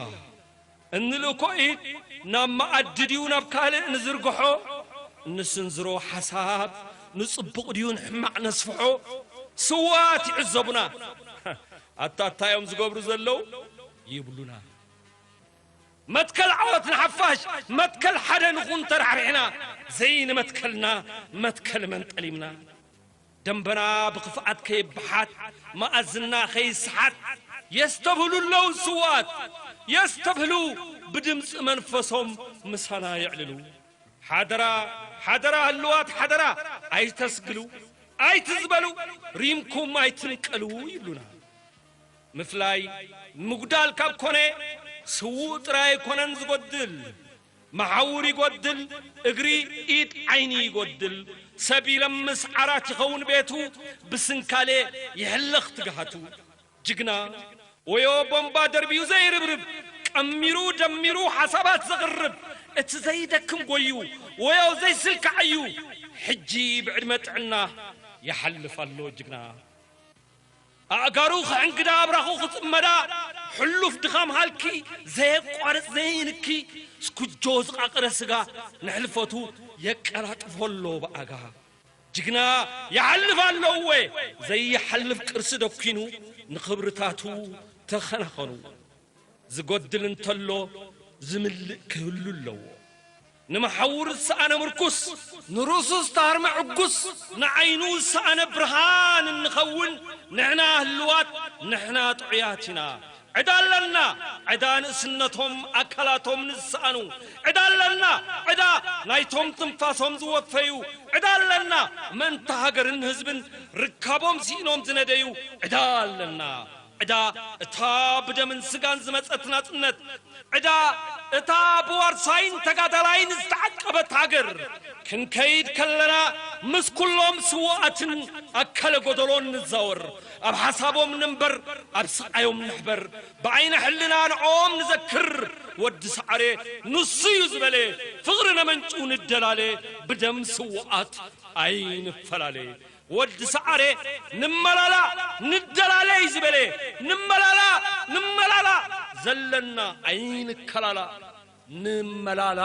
እንልእኮ ኢድ ናብ መኣዲ ድዩ ናብ ካልእ ንዝርግሖ? እንስንዝሮ ሓሳብ ንጽቡቕ ድዩ ንሕማቕ ነስፍሖ? ስውኣት ይዕዘቡና። ኣታ እንታይ እዮም ዝገብሩ ዘለዉ? ይብሉና። መትከል ዓወት ንሓፋሽ፣ መትከል ሓደ ንኹን ተራሕሪሕና፣ ዘይንመትከልና መትከል መን ጠሊምና? ደንበና ብኽፍኣት ከይበሓት፣ መኣዝና ከይሰሓት፣ የስተብህሉ ኣለዉ ስውኣት፣ የስተብህሉ ብድምፂ መንፈሶም ምሳና የዕልሉ። ሓደራ፣ ሓደራ ህልዋት ሓደራ፣ ኣይተስግሉ፣ ኣይትዝበሉ፣ ሪምኩም ኣይትንቀሉ ይብሉና። ምፍላይ ምጉዳል ካብ ኮነ፣ ስዉእ ጥራይ ኣይኮነን ዝጎድል፣ መሓውር ይጎድል፣ እግሪ፣ ኢድ፣ ዓይኒ ይጎድል። ሰብ ይለምስ ዓራት ይኸውን ቤቱ፣ ብስንካሌ ይሕለኽ ትግሃቱ። ጅግና ወዮ ቦምባ ደርቢዩ ዘይርብርብ፣ ቀሚሩ ደሚሩ ሓሳባት ዘቕርብ፣ እቲ ዘይደክም ጎዩ ወዮ ዘይስልካዕ እዩ። ሕጂ ብዕድመ ጥዕና ይሓልፍ ኣሎ ጅግና። ኣእጋሩ ክሕንግዳ ኣብራኹ ክጽመዳ፣ ሕሉፍ ድኻም ሃልኪ ዘየቋርጽ ዘይንኪ፣ ስኩጆ ዝቓቐረ ስጋ ንሕልፈቱ የቀላጥፎ ኣሎ ብኣጋ። ጅግና ይሓልፍ ኣሎ እወ፣ ዘይሓልፍ ቅርሲ ደኲኑ ንኽብርታቱ ተኸናኸኑ። ዝጎድል እንተሎ ዝምልእ ክህሉ ኣለዎ። ንመሓውር ዝሰኣነ ምርኩስ፣ ንርእሱ ዝተሃርመ ዕጉስ፣ ንዓይኑ ዝሰኣነ ብርሃን እንኸውን ንሕና ህልዋት፣ ንሕና ጥዑያት ኢና። ዕዳ ኣለና፣ ዕዳ ንእስነቶም ኣካላቶም ንዝሰኣኑ። ዕዳ ኣለና፣ ዕዳ ናይቶም ትንፋሶም ዝወፈዩ። ዕዳ ኣለና፣ ምእንቲ ሃገርን ህዝብን ርካቦም ስኢኖም ዝነደዩ። ዕዳ ኣለና። ዕዳ እታ ብደምን ስጋን ዝመጸት ናጽነት፣ ዕዳ እታ ብዋርሳይን ተጋዳላይን ዝተዓቀበት ሃገር። ክንከይድ ከለና ምስ ኩሎም ስዉኣትን ኣካለ ጎደሎን ንዛወር። ኣብ ሓሳቦም ንንበር፣ ኣብ ስቓዮም ንሕበር። ብዓይነ ሕልና ንዕኦም ንዘክር። ወዲ ሰዓረ ንሱ እዩ ዝበለ፣ ፍቕሪ ነመንጩ ንደላለ፣ ብደም ስዉኣት ኣይንፈላለ። ወዲ ሰዓረ ንመላላ ንደላለ እዩ ዝበለ፣ ንመላላ ንመላላ ዘለና ኣይንከላላ። ንመላላ።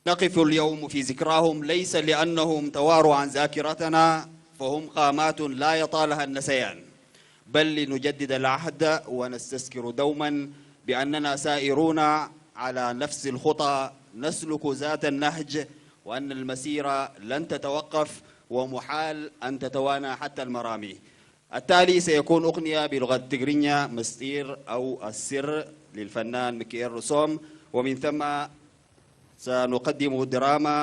نقف اليوم في ذكراهم ليس لأنهم تواروا عن ذاكرتنا فهم قامات لا يطالها النسيان، بل لنجدد العهد ونستذكر دوما بأننا سائرون على نفس الخطى، نسلك ذات النهج، وأن المسيرة لن تتوقف ومحال أن تتوانى حتى المرامي. التالي سيكون أغنية بلغة تجرينيا، مستير أو السر، للفنان ميكائيل رسوم، ومن ثم سنقدم دراما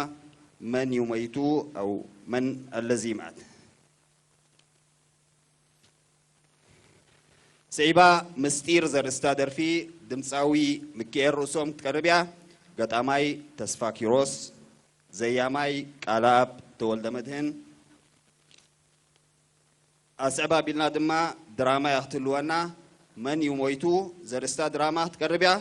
من يميت أو من الذي مات. ስዒባ ምስጢር ዘርእስታ ደርፊ ድምፃዊ ሚኪኤል ርእሶም ክትቀርብ እያ። ገጣማይ ተስፋ ኪሮስ፣ ዘያማይ ቃልኣብ ተወልደ መድህን። ኣስዕብ ኣቢልና ድማ ድራማ እያ ክትህልወና። መን እዩ ሞይቱ ዘርእስታ ድራማ ክትቀርብ እያ።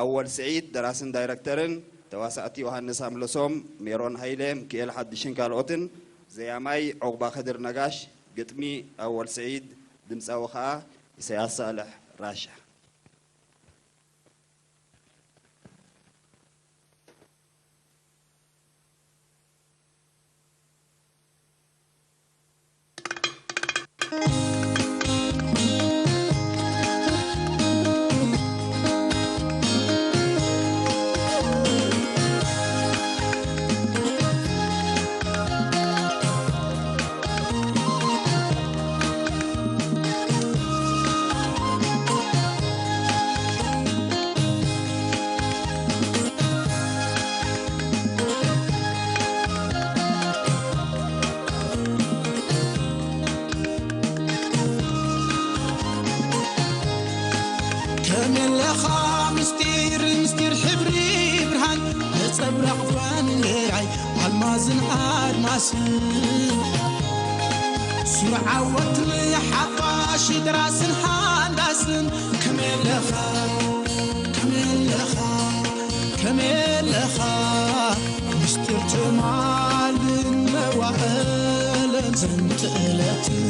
ኣወል ስዒድ ደራስን ዳይረክተርን፣ ተዋሳእቲ ዮሃንስ ኣምለሶም፣ ሜሮን ሃይለ፣ ሚኪኤል ሓድሽን ካልኦትን። ዘያማይ ዑቕባ ከድር ነጋሽ፣ ግጥሚ ኣወል ስዒድ፣ ድምፃዊ ኸኣ ኢሳያስ ሳልሕ ራሻ። ከመለኻ ምስጢር ምስጢር ሕብሪ ብርሃን ነጸብራቕ ፋንራይ ኣልማዝን ኣድማስን ሱር ዓወትን ሓፋሽ ደራስን ሃንዳስን ከመለኻ ከመለኻ ከመለኻ ምስጢር ትማልን መዋእለን ዘንትእለትን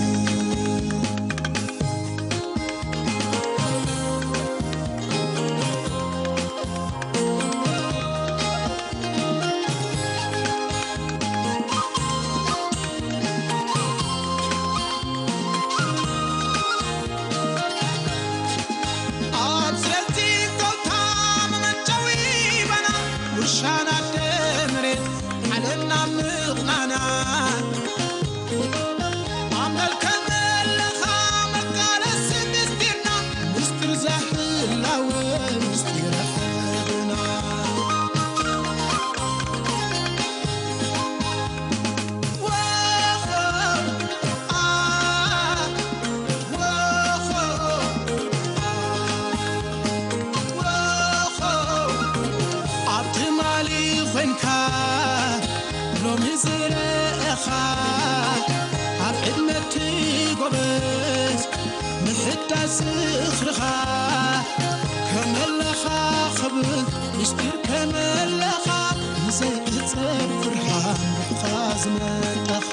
ዘህላወ ምስጢረ ሕልና። ወኾ፣ ኣ፣ ወኾ፣ ኣ፣ ወኾ፣ ኣብ ትማሊ ኾንካ ሎሚ ዝረኣኻ፣ ኣብ ዕድመ እቲ ጎበዝ ምሕዳስ ዝኽርኻ፣ ከመለኻ ክብል ምስጢር ከመለኻ፣ ንዘይዕጸፍ ብርሃን ርሕኻ ዝመጠኻ።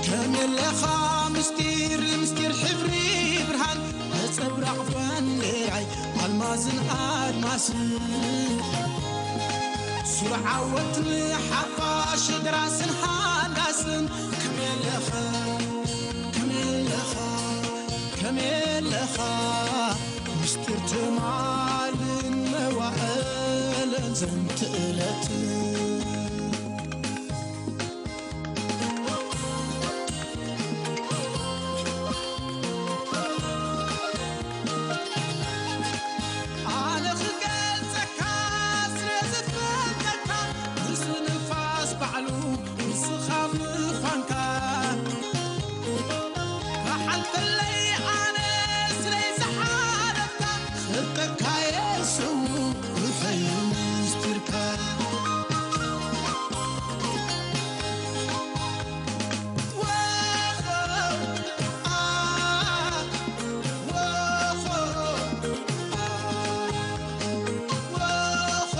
ከመለኻ ምስጢር፣ ምስጢር ሕብሪ ብርሃን፣ ነጸብራቕ ባንዴራይ ኣልማዝን ኣድማስን፣ ሱር ዓወት ንሓፋሽ ደራስን ሃንዳስን። ከመለኻ፣ ከመለኻ፣ ከመለኻ፣ ምስጢር ትማልን መዋእልን ዘንት እለት። ኣነ ክገልጸካ ስለ ዝፈልጠካ፣ ንሱ ንፋስ ባዕሉ ንስኻ ምዃንካ። ክሓልፈለይ ኣነ ስለ ዝሓለፍካ፣ ክፈልጠካ'የ ስዉእ ውሑይ ምስጢርካ። ወኾ፣ ኣ፣ ወኾ፣ ኣ፣ ወኾ፣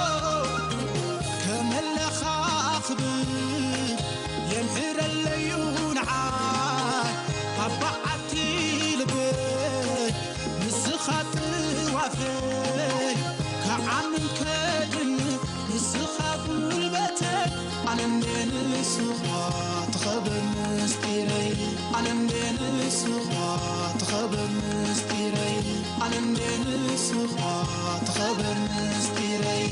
ከመለኻ ክብል የምህረለዩ ንዓይ ኣብ በዓቲ ልበይ። ንስኻ ጥዋፈይ ክዓምን ከድን፣ ንስኻ ጉልበተይ። ኣነ እንዴ ንስኻ ትኸበር ምስጢረይ፣ ኣነ እንዴ ንስኻ ትኸበር ምስጢረይ፣ ኣነ እንዴ ንስኻ ትኸበር ምስጢረይ።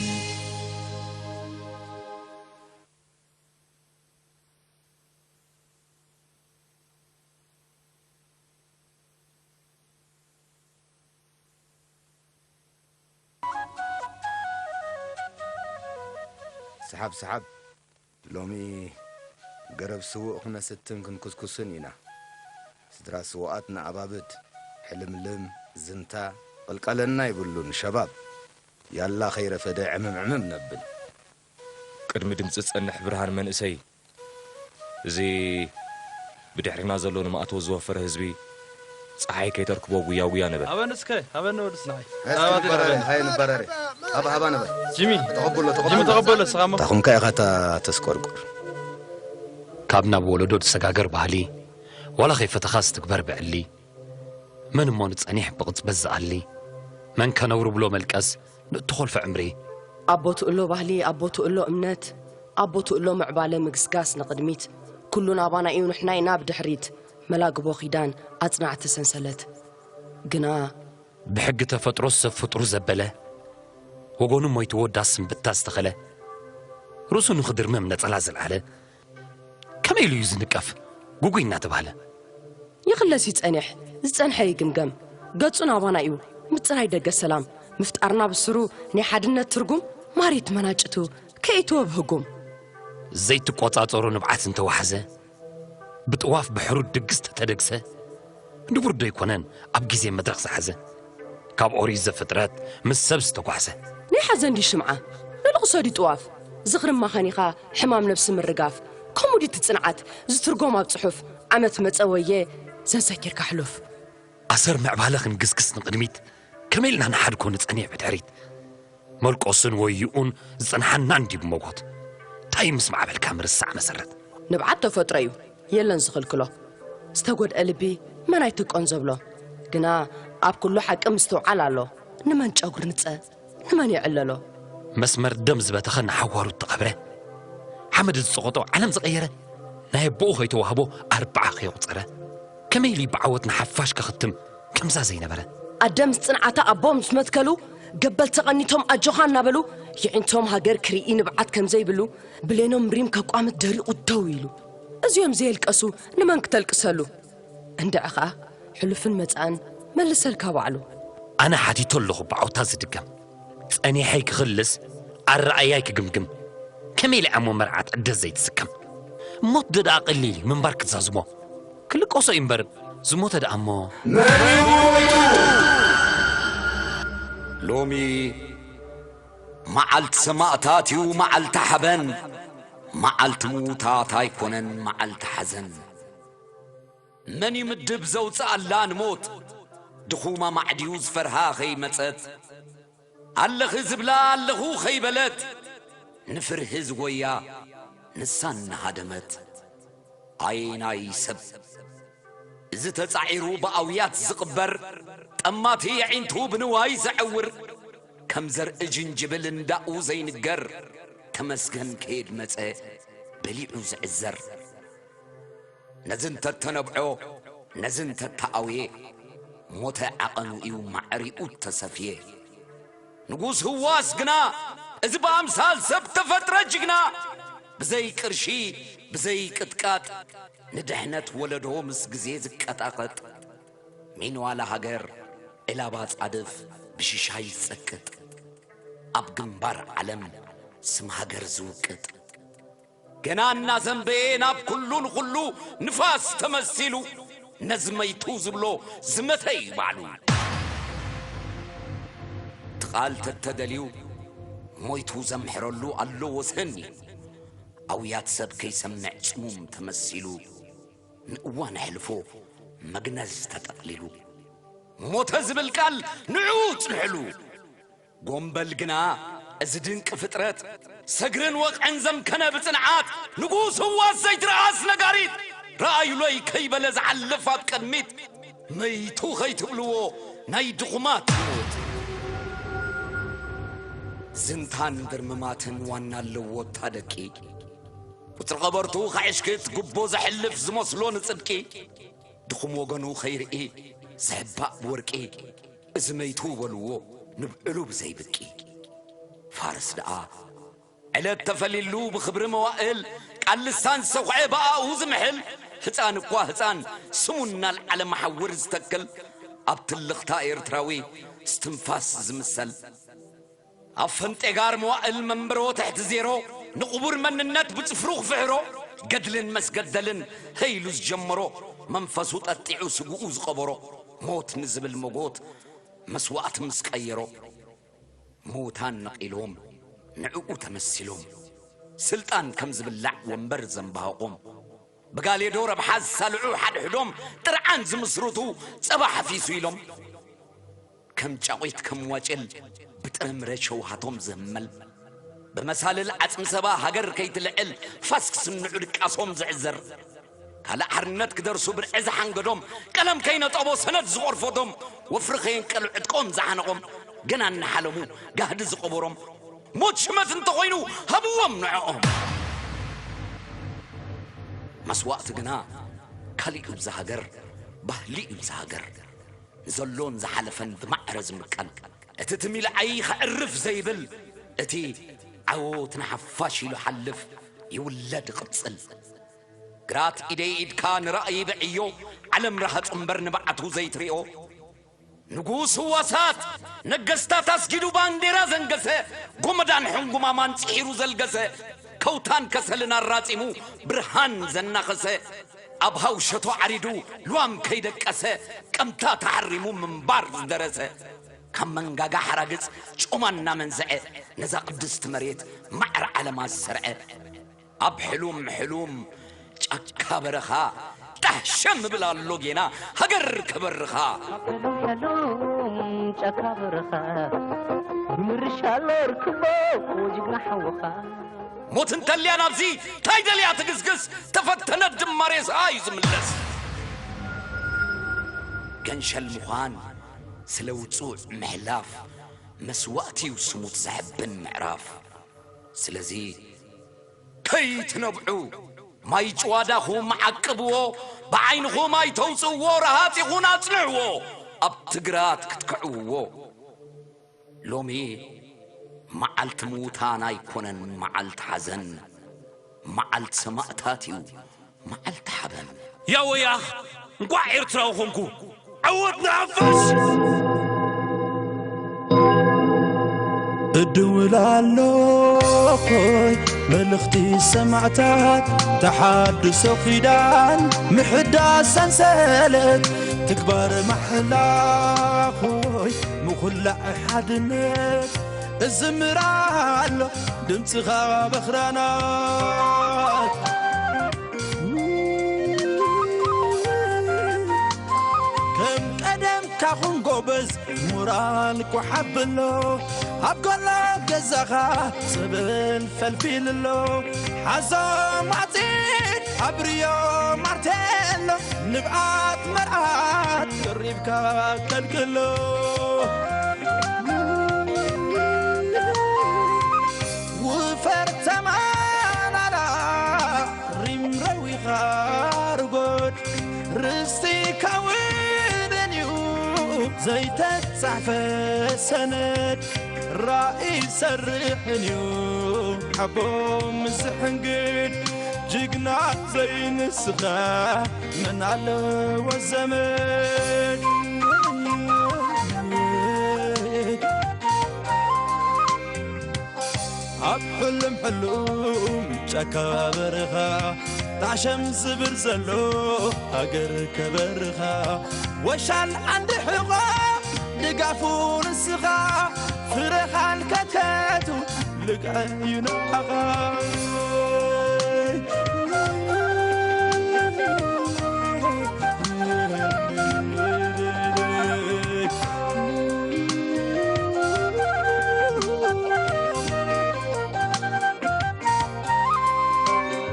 ሰሓብ ሰሓብ። ሎሚ ገረብ ስዉእ ክነስትን ክንኩስኩስን ኢና። ስድራ ስዉኣት ንኣባብድ፣ ሕልምልም፣ ዝንታ፣ ቅልቀለና ይብሉን ሸባብ። ያላ ከይረፈደ ዕምም ዕምም ነብል። ቅድሚ ድምጺ ጸንሕ ብርሃን መንእሰይ፣ እዚ ብድሕሪና ዘሎ ንማእተዊ ዝወፈረ ህዝቢ፣ ጸሓይ ከይተርክቦ ጉያ ጉያ ንበል። ሃበኒ እስከ፣ ሃበኒ ወድስ ንዓይ። ሃይ እስኪ ሃባ ንበረረ፣ ተረኸበኒ። ሃይ ንበረረ። ሃባ፣ ሃባ ንበል። ጂሚ፣ ተቐብሎ፣ ጂሚ ተቐብሎ። ተቐበሎ፣ ንስኻ እሞ። ታኹምካ ኢኻ እታ ተስቆርቁር። ካብ ናብ ወለዶ ዝሰጋገር ባህሊ፣ ዋላ ከይፈተኻ ዝትግበር ብዕሊ፣ መን እሞ ንጸኒሕ ብቕጽበት ዝኣሊ፣ መን ከነውሪ ብሎ መልቀስ፣ ንእትኾልፈ ዕምሪ። ኣቦ ትእሎ ባህሊ፣ ኣቦ ትእሎ እምነት፣ ኣቦ ትእሎ ምዕባለ ምግስጋስ ንቕድሚት፣ ኩሉ ናባና እዩ ንሕና ኢና ብድሕሪት፣ መላግቦ ኪዳን ኣጽናዕቲ ሰንሰለት። ግና ብሕጊ ተፈጥሮ ሰብ ፍጡር ዘበለ፣ ወገኑ ሞይትዎ ዳስ ስንብታ ዝተኸለ፣ ርእሱ ንኽድርምም ነጸላ ዘልዓለ፣ ከመይ ኢሉ እዩ ዝንቀፍ? ጉጉይ እናተባህለ። ይኽለስ ይጸንሕ፣ ዝጸንሐ ይግምገም። ገጹ ናባና እዩ፣ ምጽራይ ደገ ሰላም። ምፍጣርና ብስሩ ናይ ሓድነት ትርጉም፣ ማሪት መናጭቱ ከይትወብ ህጉም። ዘይትቆጻጸሮ ንብዓት እንተዋሕዘ፣ ብጥዋፍ ብሕሩድ ድግስ ተተደግሰ፣ ንቡር ዶ ኣይኮነን ኣብ ግዜ መድረኽ ዝሓዘ? ካብ ኦሪት ዘፍጥረት ምስ ሰብ ዝተጓዕዘ። ናይ ሓዘን ድዩ ሽምዓ? ንልቕሶ ድዩ ጥዋፍ? ዝኽሪ ማኻኒኻ ሕማም ነብሲ ምርጋፍ። ከምኡ ድዩ እቲ ጽንዓት? ዝትርጎም ኣብ ጽሑፍ ዓመት መጸ ወየ ዘዘኪርካ ሕሉፍ። ኣሰር ምዕባለ ክንግስግስ ንቕድሚት፣ ከመይ ኢልና ንሓድጎ ንጸኒሕ ብድሕሪት? መልቆስን ወይኡን ዝጸንሓና እንድዩ ብሞጎት። እንታይ ምስ ማዕበልካ ምርሳዕ መሰረት? ንብዓት ተፈጥሮ እዩ፣ የለን ዝኽልክሎ። ዝተጎድአ ልቢ መን ኣይትቀን ዘብሎ። ግና ኣብ ኩሉ ሓቂ ምስትውዓል ኣሎ። ንመን ጨጉሪ ንጸ፣ ንመን ይዕለሎ? መስመር ደም ዝበተኸ ንሓዋሩ እተቐብረ፣ ሓመድ ዝጸቐጦ ዓለም ዝቐየረ፣ ናይ ኣቦኡ ከይተዋህቦ ኣርብዓ ከየቑጸረ፣ ከመይ ኢሉ ብዓወት ንሓፋሽ ከኽትም ከምዛ ዘይነበረ? ኣደ ምስ ጽንዓታ ኣቦ ምስ መትከሉ፣ ገበል ተቐኒቶም ኣጆኻ እናበሉ፣ የዒንቶም ሃገር ክርኢ ንብዓት ከም ዘይብሉ፣ ብሌኖም ሪም ከቋምት ደሪቑ ደው ኢሉ። እዚኦም ዘየልቀሱ ንመን ክተልቅሰሉ? እንድዒ ኸኣ ሕሉፍን መጻእን መልሰልካ ባዕሉ። ኣነ ሓቲቶ ኣለኹ ብዓውታ ዝድገም። ጸኒሐይ ክኽልስ ኣረኣያይ ክግምግም። ከመይ ኢለ እሞ መርዓት ዕደት ዘይትስከም? ሞት ዶ ደኣ ቀሊል እዩ ምንባር ክትዛዝሞ? ክልቀሶ እዩ እምበር ዝሞተ ደኣ እሞ። ሎሚ መዓልቲ ሰማእታት እዩ፣ መዓልቲ ሓበን። መዓልቲ ምዉታት ኣይኮነን፣ መዓልቲ ሓዘን። መን ይምድብ ዘውፅኣላ ንሞት? ድኹም ኣማዕድዩ ዝፈርሃ ኸይመጸት፣ ኣለኺ ዝብላ ኣለኹ ኸይበለት፣ ንፍርሂ ዝጎያ ንሳ እናሃደመት። ኣየናይ ሰብ እዚ ተጻዒሩ ብኣውያት ዝቕበር፣ ጠማቲ የዒንቱ ብንዋይ ዘዐውር፣ ከም ዘርኢ ጅንጅብል እንዳኡ ዘይንገር፣ ተመስገን ከየድመጸ በሊዑ ዝዕዘር። ነዚ እንተተነብዖ፣ ነዚ እንተተኣውየ፣ ሞተ ዓቐኑ እዩ ማዕሪኡ ተሰፍየ። ንጉስ ህዋስ ግና፣ እዚ ብኣምሳል ሰብ ተፈጥረ ጅግና፣ ብዘይ ቅርሺ፣ ብዘይ ቅጥቃጥ፣ ንድሕነት ወለዶ ምስ ግዜ ዝቀጣቐጥ፣ ሚንዋላ ሃገር ዕላባ ጻድፍ ብሽሻይ ዝጸቅጥ፣ ኣብ ግንባር ዓለም ስም ሃገር ዝውቅጥ፣ ገና እናዘንበየ ናብ ኩሉ ንኹሉ ንፋስ ተመሲሉ፣ ነዚ መይቱ ዝብሎ ዝመተ እዩ ባዕሉ። እቲ ቃል ተተደልዩ ሞይቱ ዘምሕረሉ ኣሎ ወሰን እዩ። ኣውያት ሰብ ከይሰምዕ ጽሙም ተመሲሉ፣ ንእዋን ኣሕልፎ መግነዝ ተጠቕሊሉ። ሞተ ዝብል ቃል ንዑ ጽንሕሉ። ጎምበል ግና እዚ ድንቂ ፍጥረት፣ ሰግርን ወቕዕን ዘምከነ ብጽንዓት፣ ንጉስ ህዋስ ዘይትረኣስ ነጋሪት፣ ረኣዩለይ ከይበለ ዝሓልፍ ኣብ ቅድሚት፣ መይቱ ኸይትብልዎ ናይ ድኹማት ይሙት። ዝንታን ድርምማትን ዋና ኣለዎ እታ ደቂ። ቁጽሪ ቐበርቱ ኸዕሽክት ጉቦ ዘሕልፍ ዝመስሎ ንጽድቂ፣ ድኹም ወገኑ ኸይርኢ ዝሕባእ ብወርቂ፣ እዚ መይቱ በልዎ ንብዕሉ ብዘይብቂ። ፋርስ ደኣ ዕለት ተፈሊሉ ብኽብሪ መዋእል፣ ቃል ልሳን ዝሰኹዐ ብኣኡ ዝምሕል፣ ህፃን እኳ ህፃን ስሙ እናልዓለ መሓውር ዝተክል፣ ኣብ ትልኽታ ኤርትራዊ እስትንፋስ ዝምሰል፣ ኣብ ፈንጤጋር መዋእል መንበሮ ትሕቲ ዜሮ፣ ንቕቡር መንነት ብጽፍሩ ክፍሕሮ፣ ገድልን መስገደልን ሀይሉ ዝጀመሮ፣ መንፈሱ ጠጢዑ ስግኡ ዝቐበሮ፣ ሞት ንዝብል መጎት መስዋእቲ ምስ ቀየሮ፣ ምዉታን ነቒሎም ንዕኡ ተመሲሎም፣ ስልጣን ከም ዝብላዕ ወንበር ዘንባህቖም፣ ብጋሌዶ ረብሓ ዝሳልዑ ሓድሕዶም ጥርዓን ዝምስርቱ ጸባ ሓፊሱ ኢሎም፣ ከም ጫቑት ከም ዋጭል ብጥረምረ ሸውሃቶም ዝህመል፣ ብመሳልል ዓጽሚ ሰባ ሃገር ከይትልዕል ፋስ ክስንዑ ድቃሶም ዝዕዘር፣ ካልእ ሓርነት ክደርሱ ብርዒ ዝሓንገዶም፣ ቀለም ከይነጠቦ ሰነድ ዝቖርፈዶም፣ ወፍሪ ከየንቀሉ ዕጥቆም ዝሓነቖም፣ ገና እናሓለሙ ጋህዲ ዝቐበሮም፣ ሞት ሽመት እንተኾይኑ ሃብዎም ንዕኦም። መስዋእቲ ግና ካሊእ እዩ ብዛ ሃገር፣ ባህሊ እዩ ብዛ ሃገር። ንዘሎን ዝሓለፈን ብማዕረ ዝምቀል፣ እቲ ትም ኢልዓይ ኸዕርፍ ዘይብል፣ እቲ ዓወት ንሓፋሽ ኢሉ ሓልፍ ይውለድ ይቕጽል። ግራት ኢደይ ኢድካ ንራእይ ብዕዮ፣ ዓለም ረሃጹ እምበር ንብዓቱ ዘይትሪኦ። ንጉስ ህዋሳት ነገስታት ኣስጊዱ ባንዴራ ዘንገሰ፣ ጎመዳን ሕንጉማማን ጽሒሩ ዘልገሰ፣ ከውታን ከሰልን ኣራጺሙ ብርሃን ዘናኸሰ፣ ኣብ ሃውሸቶ ዓሪዱ ልዋም ከይደቀሰ፣ ቀምታ ተሓሪሙ ምንባር ዝደረሰ፣ ካብ መንጋጋ ሓራግጽ ጮማ እናመንዝዐ፣ ነዛ ቅድስቲ መሬት ማዕረ ዓለማ ዝሰርዐ፣ ኣብ ሕሉም ሕሉም ጫካ በረኻ ጣሕ ሸም እብል ኣሎ ጌና ሃገር ከበርኻ። ኣብ ሕሉም ሕሉም ጫካ በረኻ፣ ምርሻ ኣሎ ርክቦ ጅግና ሓውኻ። ሞት እንተልያ ናብዚ ታይ ደልያ ትግስግስ፣ ተፈተነት ድማ ሬሳ እዩ ዝምለስ። ገንሸል ምዃን ስለ ውጹዕ ምሕላፍ፣ መስዋእቲ እዩ ስሙት ዘሕብን ምዕራፍ። ስለዚ ከይትነብዑ ማይ ጭዋዳኹም ዓቅብዎ፣ ብዓይንኹም ኣይተውፅእዎ፣ ረሃፂኹን ኣፅንዕዎ። ኣብ ትግራት ክትክዕውዎ። ሎሚ መዓልቲ ምዉታን ኣይኮነን፣ መዓልቲ ሓዘን፣ መዓልቲ ሰማእታት እዩ፣ መዓልቲ ሓበን። ያ ወያኽ፣ እንቋዕ ኤርትራዊ ኾንኩ። ዓወት ንሓፋሽ! እድውል ኣለኾይ መልእኽቲ ሰማዕታት፣ ተሓድሶ ኪዳን፣ ምሕዳስ ሰንሰለት፣ ትግባር ማሕላ ኾይ ምኹላዕ ሓድነት። እዝምር ኣሎ ድምፅኻ በኽራናት፣ ከም ቀደምካ ኩን ጎበዝ፣ ሞራል ኳሓብሎ፣ ኣብ ጎሎ ገዛኻ ጸበል ፈልፊልሎ። ሓዞም ኣጺድ ኣብርዮ ማርቴሎ፣ ንብዓት መርዓት ቀሪብካ ከልክሎ። ውፈር ተማላላ ሪም ረዊኻ ርጎድ፣ ርስቲ ካውንን እዩ ዘይተጻሕፈ ሰነድ። ራእይ ሰርሕን እዩ ሓቦ ምስ ሕንግድ፣ ጅግና ዘይንስኻ መን ኣለዎ ዘመድ። ኣብ ሕሉም ሕሉም ጫካ በረኻ፣ ታሸም ዝብር ዘሎ ሃገር ከበርኻ። ወሻል ዓንዲ ሕቖ ድጋፉ ንስኻ፣ ፍረኻን ከትከቱ ልክዐ እዩ ንዓኻ።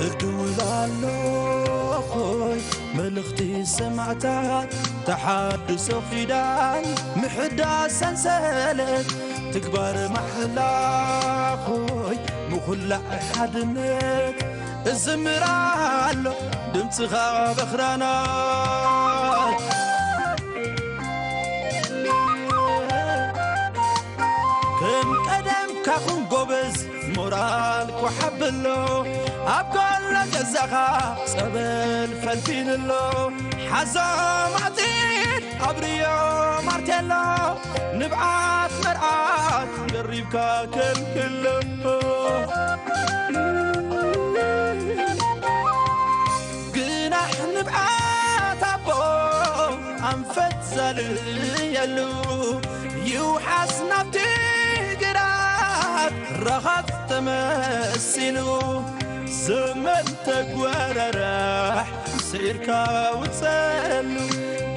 እድውል ኣለኾይ መልእኽቲ ሰማዕታት፣ ተሓድሶ ኪዳን፣ ምሕዳስ ሰንሰለት፣ ትግባር ማሕላ ኾይ ምኹላዕ ሓድነት። እዝምር ኣሎ ድምፅኻ በኽራናት፣ ከም ቀደምካ ኩን ጎበዝ፣ ሞራል ኳሓብሎ፣ ኣብ ጎሎ ገዛኻ ጸበል ፈልፊልሎ። ሓዞም ኣጺድ ኣብርዮ ማርቴሎ፣ ንብዓት መርዓት ደሪብካ ከልክሎ። ግናሕ ንብዓት ኣቦ ኣንፈት ዘልየሉ፣ ይውሓስ ናብቲ ግራት ረኻት ተመሲሉ። ዘመን ተጓራራሕ ስዒርካ ውጸሉ፣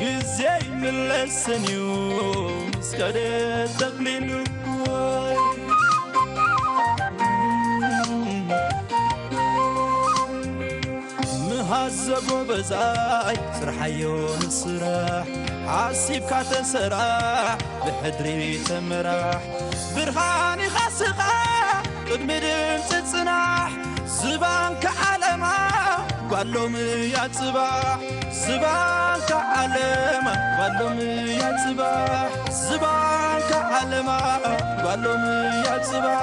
ግዜ ይምለስን እዩ ምስ ከደ ጠቕሊሉ። ምሃዝ ዘጎበዛይ ስርሓዮ ንስራሕ፣ ሓሲብካ ተሰራሕ ብሕድሪ ተመራሕ። ብርሃን ኢኻ ስኻ ቅድሚ ድምፂ ጽናሕ፣ ዝባንካ ዓለማ ጓሎም እያ ጽባሕ። ዝባንካ ዓለማ ጓሎም እያ ጽባሕ። ዝባንካ ዓለማ ጓሎም እያ ጽባሕ።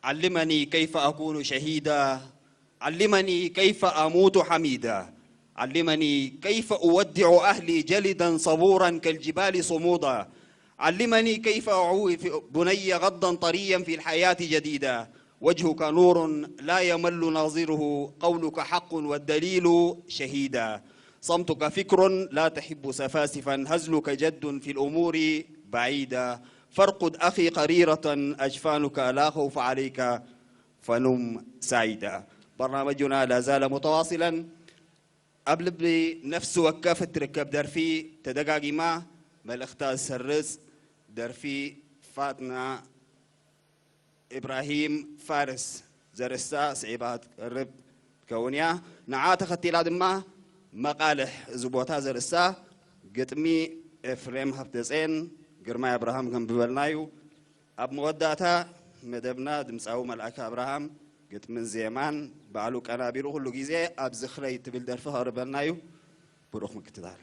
علمني كيف أكون شهيدا، علمني كيف أموت حميدا، علمني كيف أودع أهلي جلدا صبورا كالجبال صمودا، علمني كيف أعوي في بني غضا طريا في الحياة جديدا. وجهك نور لا يمل ناظره، قولك حق والدليل شهيدا. صمتك فكر لا تحب سفاسفا، هزلك جد في الأمور بعيدا. فارقد أخي قريرة أجفانك، لا خوف عليك فنم سعيدا. برنامجنا لا زال متواصلا. ኣብ ልቢ ነፍሲ ወከፍ እትርከብ ደርፊ ተደጋጊማ መልእኽታ ዝሰርጽ ደርፊ ፋትና ኢብራሂም ፋርስ ዘርእስታ ስዒባ ትቀርብ ትከውን እያ። ንዓ ተኸቲላ ድማ መቓልሕ እዚ ቦታ ዘርእስታ ግጥሚ ኤፍሬም ሃብተጼን ግርማይ ኣብርሃም ከንብበልና እዩ። ኣብ መወዳእታ መደብና ድምፃዊ መልኣከ ኣብርሃም ግጥምን ዜማን ባዕሉ ቀናቢሩ ኩሉ ግዜ ኣብ ዝኽረይ ትብል ደርፊ ከቕርበልና እዩ። ብሩኽ ምክትታል።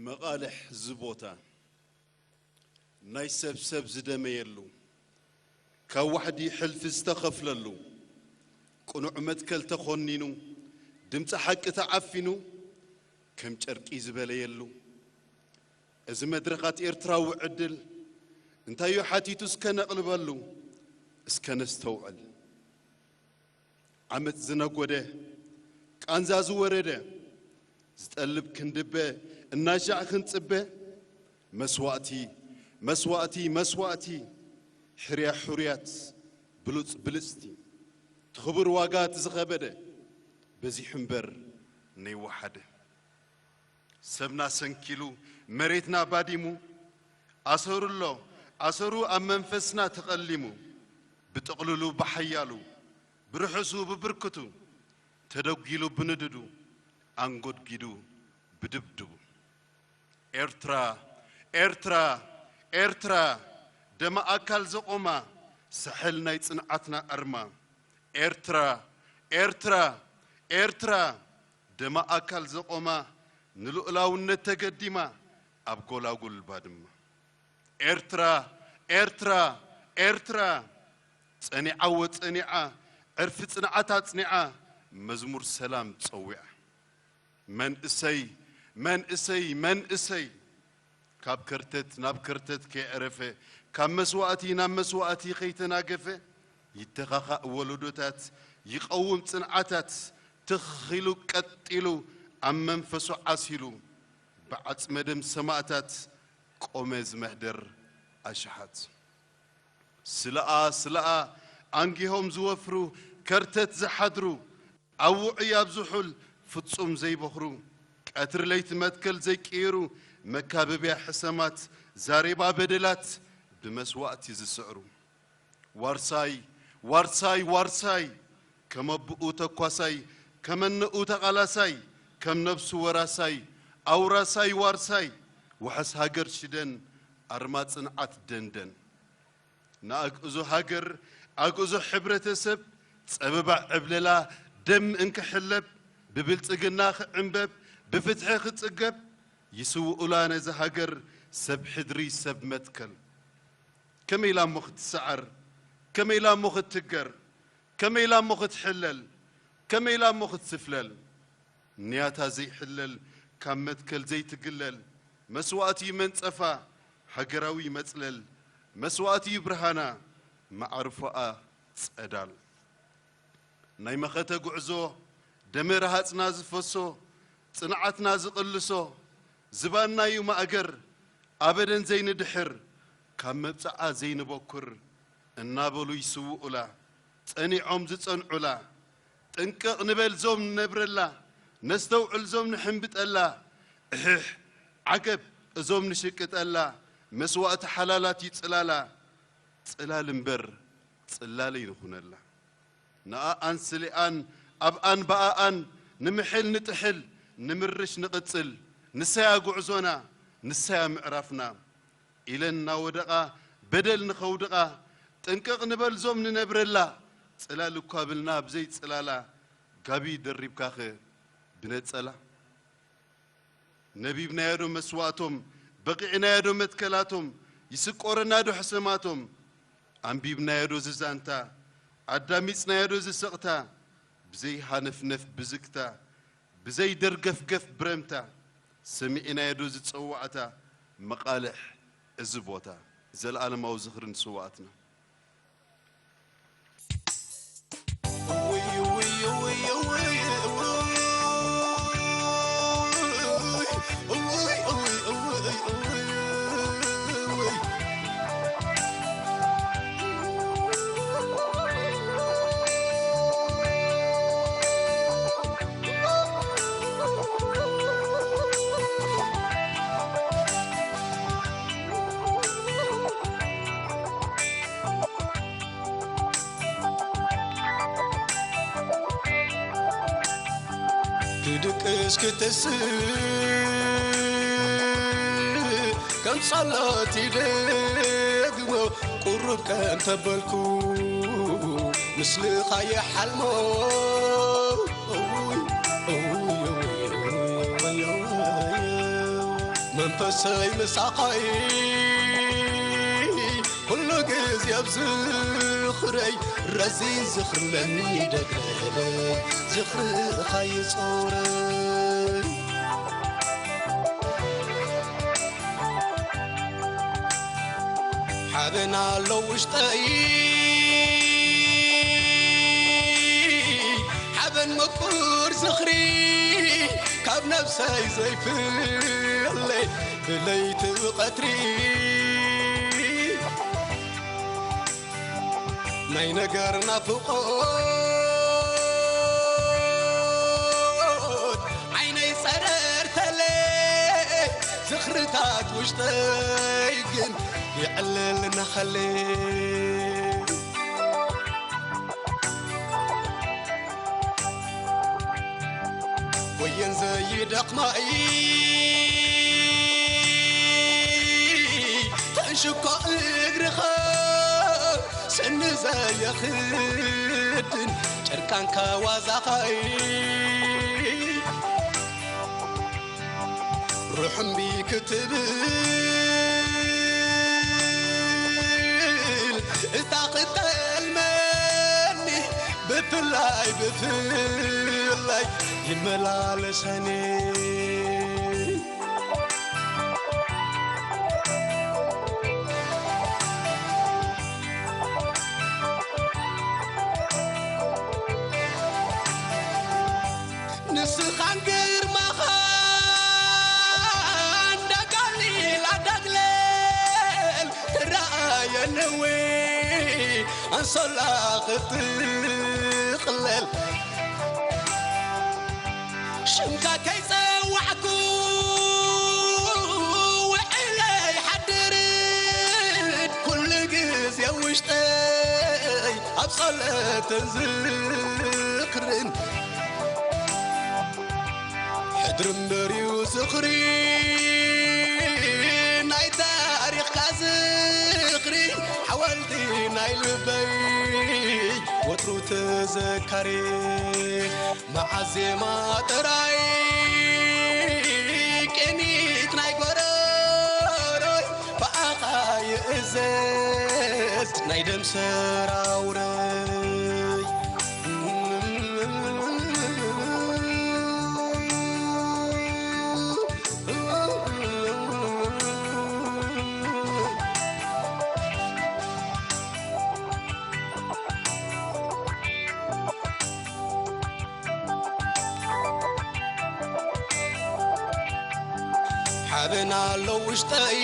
መቓልሕ ዝቦታ ናይ ሰብ ሰብ ዝደመየሉ፣ ካብ ዋሕዲ ሕልፊ ዝተኸፍለሉ፣ ቅኑዕ መትከል ተኾኒኑ፣ ድምፂ ሓቂ ተዓፊኑ፣ ከም ጨርቂ ዝበለየሉ፣ እዚ መድረኻት ኤርትራዊ ዕድል እንታዩ ሓቲቱ እስከ ነቕልበሉ፣ እስከ ነስተውዕል። ዓመት ዝነጎደ፣ ቃንዛ ዝወረደ፣ ዝጠልብ ክንድበ እናሻዕ ክንጽበ፣ መስዋእቲ፣ መስዋእቲ፣ መስዋእቲ፣ ሕርያ ሕሩያት፣ ብሉጽ ብልጽቲ፣ እቲ ክቡር ዋጋ እቲ ዝኸበደ፣ በዚሑ እምበር ነይወሓደ። ሰብና ሰንኪሉ፣ መሬትና ባዲሙ፣ ኣሰሩ ኣሎ፣ ኣሰሩ ኣብ መንፈስና ተቐሊሙ፣ ብጥቕልሉ ብሓያሉ፣ ብርሑሱ ብብርክቱ፣ ተደጒሉ ብንድዱ፣ ኣንጎድጊዱ ብድብድቡ። ኤርትራ፣ ኤርትራ፣ ኤርትራ፣ ደማ ኣካል ዘቖማ፣ ሳሕል ናይ ጽንዓትና ኣርማ። ኤርትራ፣ ኤርትራ፣ ኤርትራ፣ ደማ ኣካል ዘቖማ፣ ንልኡላውነት ተገዲማ፣ ኣብ ጎላጉል ባድማ። ኤርትራ፣ ኤርትራ፣ ኤርትራ፣ ጸኒዓ ወጸኒዓ፣ ዕርፊ ጽንዓት ኣጽኒዓ፣ መዝሙር ሰላም ጸዊዓ። መንእሰይ፣ መንእሰይ፣ መንእሰይ፣ ካብ ከርተት ናብ ከርተት ከየዕረፈ፣ ካብ መስዋእቲ ናብ መስዋእቲ ከይተናገፈ፣ ይተኻኻእ ወለዶታት፣ ይቐውም ጽንዓታት፣ ትኽ ኢሉ ቀጥ ኢሉ ኣብ መንፈሱ ዓሲሉ፣ ብዓጽመ ደም ሰማእታት ቆመ ዝመህደር ኣሽሓት። ስለኣ ስለኣ ኣንጊሆም ዝወፍሩ ከርተት ዝሓድሩ፣ ኣብ ውዑይ ኣብ ዝሑል ፍጹም ዘይበኽሩ፣ ቀትሪ ለይቲ መትከል ዘይቅይሩ፣ መካበብያ ሕሰማት ዛሬባ በደላት ብመስዋእቲ ዝስዕሩ። ዋርሳይ፣ ዋርሳይ፣ ዋርሳይ፣ ከም ኣቦኡ ተኳሳይ፣ ከም ኣነኡ ተቓላሳይ፣ ከም ነብሱ ወራሳይ፣ ኣውራሳይ ዋርሳይ፣ ዋሕስ ሃገር ሽደን፣ ኣርማ ጽንዓት ደንደን። ንኣግእዞ ሃገር፣ ኣግእዞ ሕብረተሰብ፣ ጸበባ ዕብለላ ደም እንክሕለብ፣ ብብልጽግና ክዕምበብ፣ ብፍትሒ ክጽገብ፣ ይስውኡላ ነዚ ሃገር ሰብ ሕድሪ ሰብ መትከል። ከመይ ኢላ እሞ ክትሰዓር? ከመይ ኢላ እሞ ክትትገር? ከመይ ኢላ እሞ ክትሕለል? ከመይ ኢላ እሞ ክትስፍለል? ንያታ ዘይሕለል፣ ካብ መትከል ዘይትግለል፣ መስዋእቲ እዩ መንጸፋ፣ ሃገራዊ መጽለል፣ መስዋእቲ እዩ ብርሃና፣ መዓርፎኣ ጸዳል። ናይ መኸተ ጉዕዞ፣ ደመ ረሃጽና ዝፈሶ፣ ጽንዓትና ዝቕልሶ፣ ዝባንና እዩ ማእገር፣ ኣበደን ዘይንድሕር፣ ካብ መብጽዓ ዘይንበኩር፣ እናበሉ ይስውኡላ፣ ጸኒዖም ዝጸንዑላ። ጥንቅቕ ንበል ዞም ንነብረላ፣ ነስተውዕል ዞም ንሕንብጠላ። እሕሕ ዓገብ እዞም ንሽቅጠላ፣ መስዋእቲ ሓላላት እዩ ጽላላ። ጽላል እምበር ጽላል ይንኹነላ። ንኣኣን ስሊኣን ኣብኣን ብኣኣን ንምሕል ንጥሕል፣ ንምርሽ ንቕጽል። ንሳያ ጉዕዞና፣ ንሳያ ምዕራፍና። ኢለን እናወደቓ በደል ንኸውድቓ፣ ጥንቅቕ ንበል ዞም ንነብረላ። ጽላል እኳ ብልና ብዘይ ጽላላ፣ ጋቢ ደሪብካኸ ብነጸላ? ነቢብናዮ ዶ መስዋእቶም? በቒዕናዮ ዶ መትከላቶም? ይስቆረና ዶ ሕሰማቶም? ኣንቢብናዮ ዶ ዝዛንታ? ኣዳሚጽናዮ ዶ ዝስቕታ? ብዘይ ሃነፍነፍ ብዝግታ፣ ብዘይ ደርገፍገፍ ብረምታ፣ ሰሚዕናዮ ዶ ዝጸዋዕታ? መቓልሕ እዚ ቦታ፣ ዘለኣለማዊ ዝኽሪ ንስውኣትና። ትድቅስ ክትስእ ከም ጸሎት ይደግሞ፣ ቁሩብ ከም ተበልኩ ምስልኻ ይሓልሞ። እውይ፣ እውይ፣ እውይ፣ እውይ፣ እውይ፣ እውይ። መንፈሰይ ምሳኻይ ኩሉ ግዜ ኣብ ዝኽረይ ረዚን ዝኽርለኒ ደግለለይ ዝኽርኻ ይጾረይ ሓበን ኣሎ ውሽጠይ ሓበን ምቁር ዝኽሪ ካብ ነብሰይ ዘይፍለ ብለይቲ ብቐትሪ ናይ ነገር ናፍቖት ዓይነይ ጸረርተለ ዝኽርታት ውሽጠይ ግን ይዕልል ናኸለ ወየን ዘይደኽማይ ተንሽኮ እግርኻ ስኒ ዘየኽድን ጨርቃንካ ዋዛኻይ ርሑምቢ ክትብል እታ ክትጠልመኒ ብፍላይ ብፍላይ ይመላለሰኒ ንስኻን ግርማኻን ደጋሊላ ደግለል ትረኣየንዊ ኣንሶላ ክትቕለል ሽምካ ከይጸዋዕኩ ውዕለይ ሓድርን ኩሉ ግዜ ውሽጠይ ኣብ ጸሎትን ዝኽርን ሕድሪ እምበርዩ ዝኽሪ ናይ ታሪኽካ ዝኽሪ ሓወልቲ ናይ ልበይ ወትሩ ተዘካሪ መዓዜማ ጥራይ ቅኒት ናይ ጎረሮይ ብኣኻ ይእዘዝ ናይ ደም ሰራውረይ ሓበን ኣሎ ውሽጠይ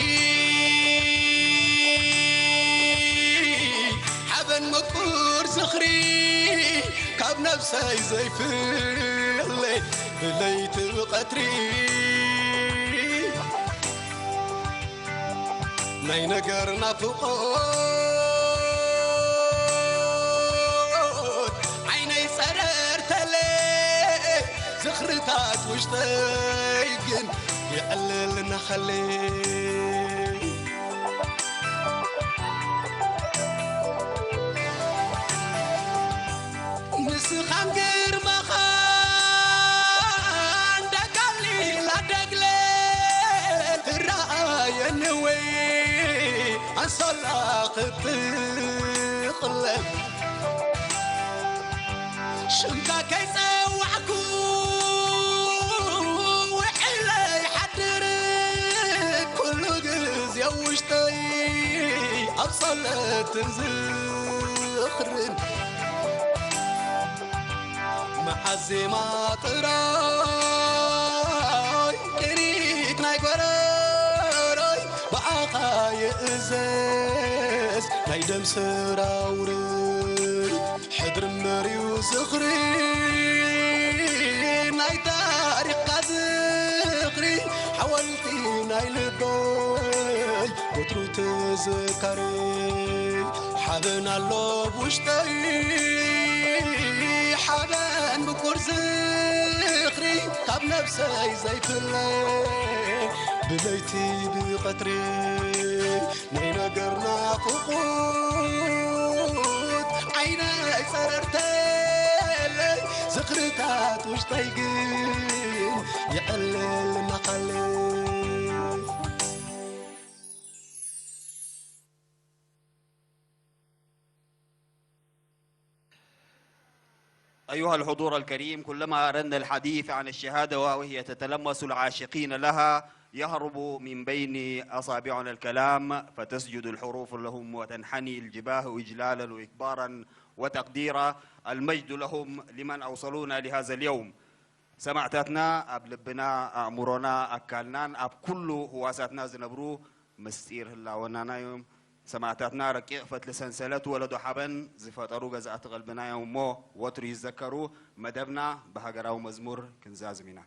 ሓበን ምቁር ዝኽሪ ካብ ነብሰይ ዘይፍለ ብለይቲ ብቐትሪ ናይ ነገር ናፍቖት ዓይነይ ጸረርተለ ዝኽርታት ውሽጠይ ግን ይዕልል ናኸለ ንስኻን ግርማኻን ደጋሊላ ደግለ ትረኣየኒ ወይ ኣንሶላ ክትቕለል ሽምካ ከይጸዋዕኩ ውዕለይ ሓድር ኩሉ ግዜ ውሽጠይ ኣብ ጸሎትን ዝኽርን መዓዜማ ጥራይ ቅኒት ናይ ጎረሮይ ብኣኻ ይእዘዝ ናይ ደም ስራውርይ ሕድሪ መሪው ዝኽሪ ናይ ታሪኽካ ዝኽሪ ሓወልቲ ናይ ልበይ ወትሩ ተዘካሪ ሓበን ኣሎ ውሽጠይ ሓበን ምቁር ዝኽሪ ካብ ነብሰይ ዘይፍለ ብለይቲ ብቐትሪ ናይ ነገርና ፍቑት ዓይነይ ጸረርተለይ ዝኽርታት ውሽጠይ ግን ይዕልል እናኻለይ أيها الحضور الكريم، كلما أردنا الحديث عن الشهادة وهي تتلمس العاشقين لها، يهرب من بين أصابعنا الكلام، فتسجد الحروف لهم وتنحني الجباه إجلالا وإكبارا وتقديرا. المجد لهم لمن أوصلونا لهذا اليوم. ሰማዕታትና ኣብ ልብና፣ ኣእምሮና፣ ኣካልናን ኣብ ኩሉ ህዋሳትና ዝነብሩ ምስጢር ህላወናና እዮም። ሰማዕታትና ረቂቕ ፈትሊ ሰንሰለት ወለዶ ሓበን ዝፈጠሩ ገዛእቲ ቀልብና እዮም እሞ ወትሩ ይዘከሩ። መደብና ብሃገራዊ መዝሙር ክንዛዝም ኢና።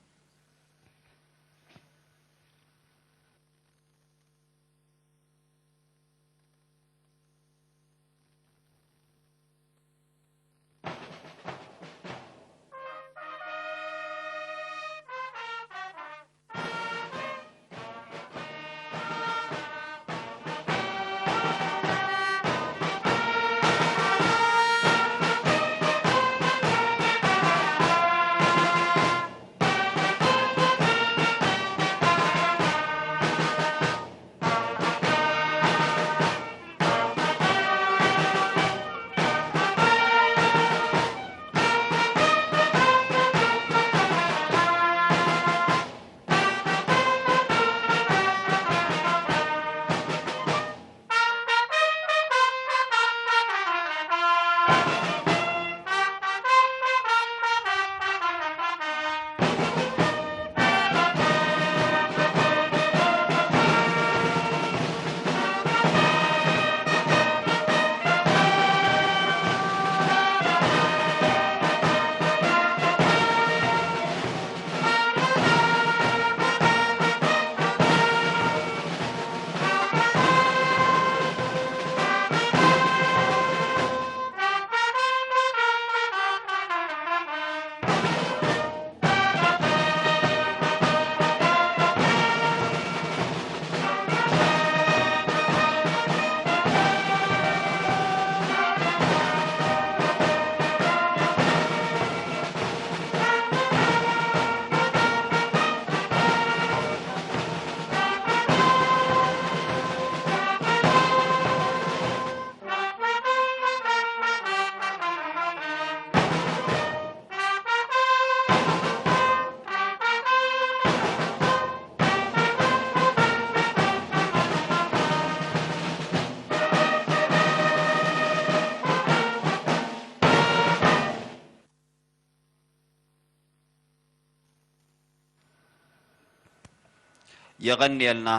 የቐንየልና።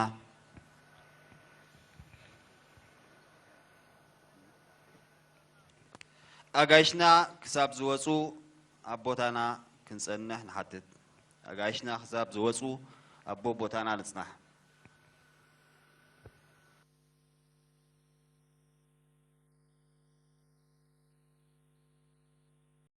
ኣጋይሽና ክሳብ ዝወፁ ኣብ ቦታና ክንፀንሕ ንሓትት። ኣጋይሽና ክሳብ ዝወፁ ኣብ ቦታና ንፅናሕ።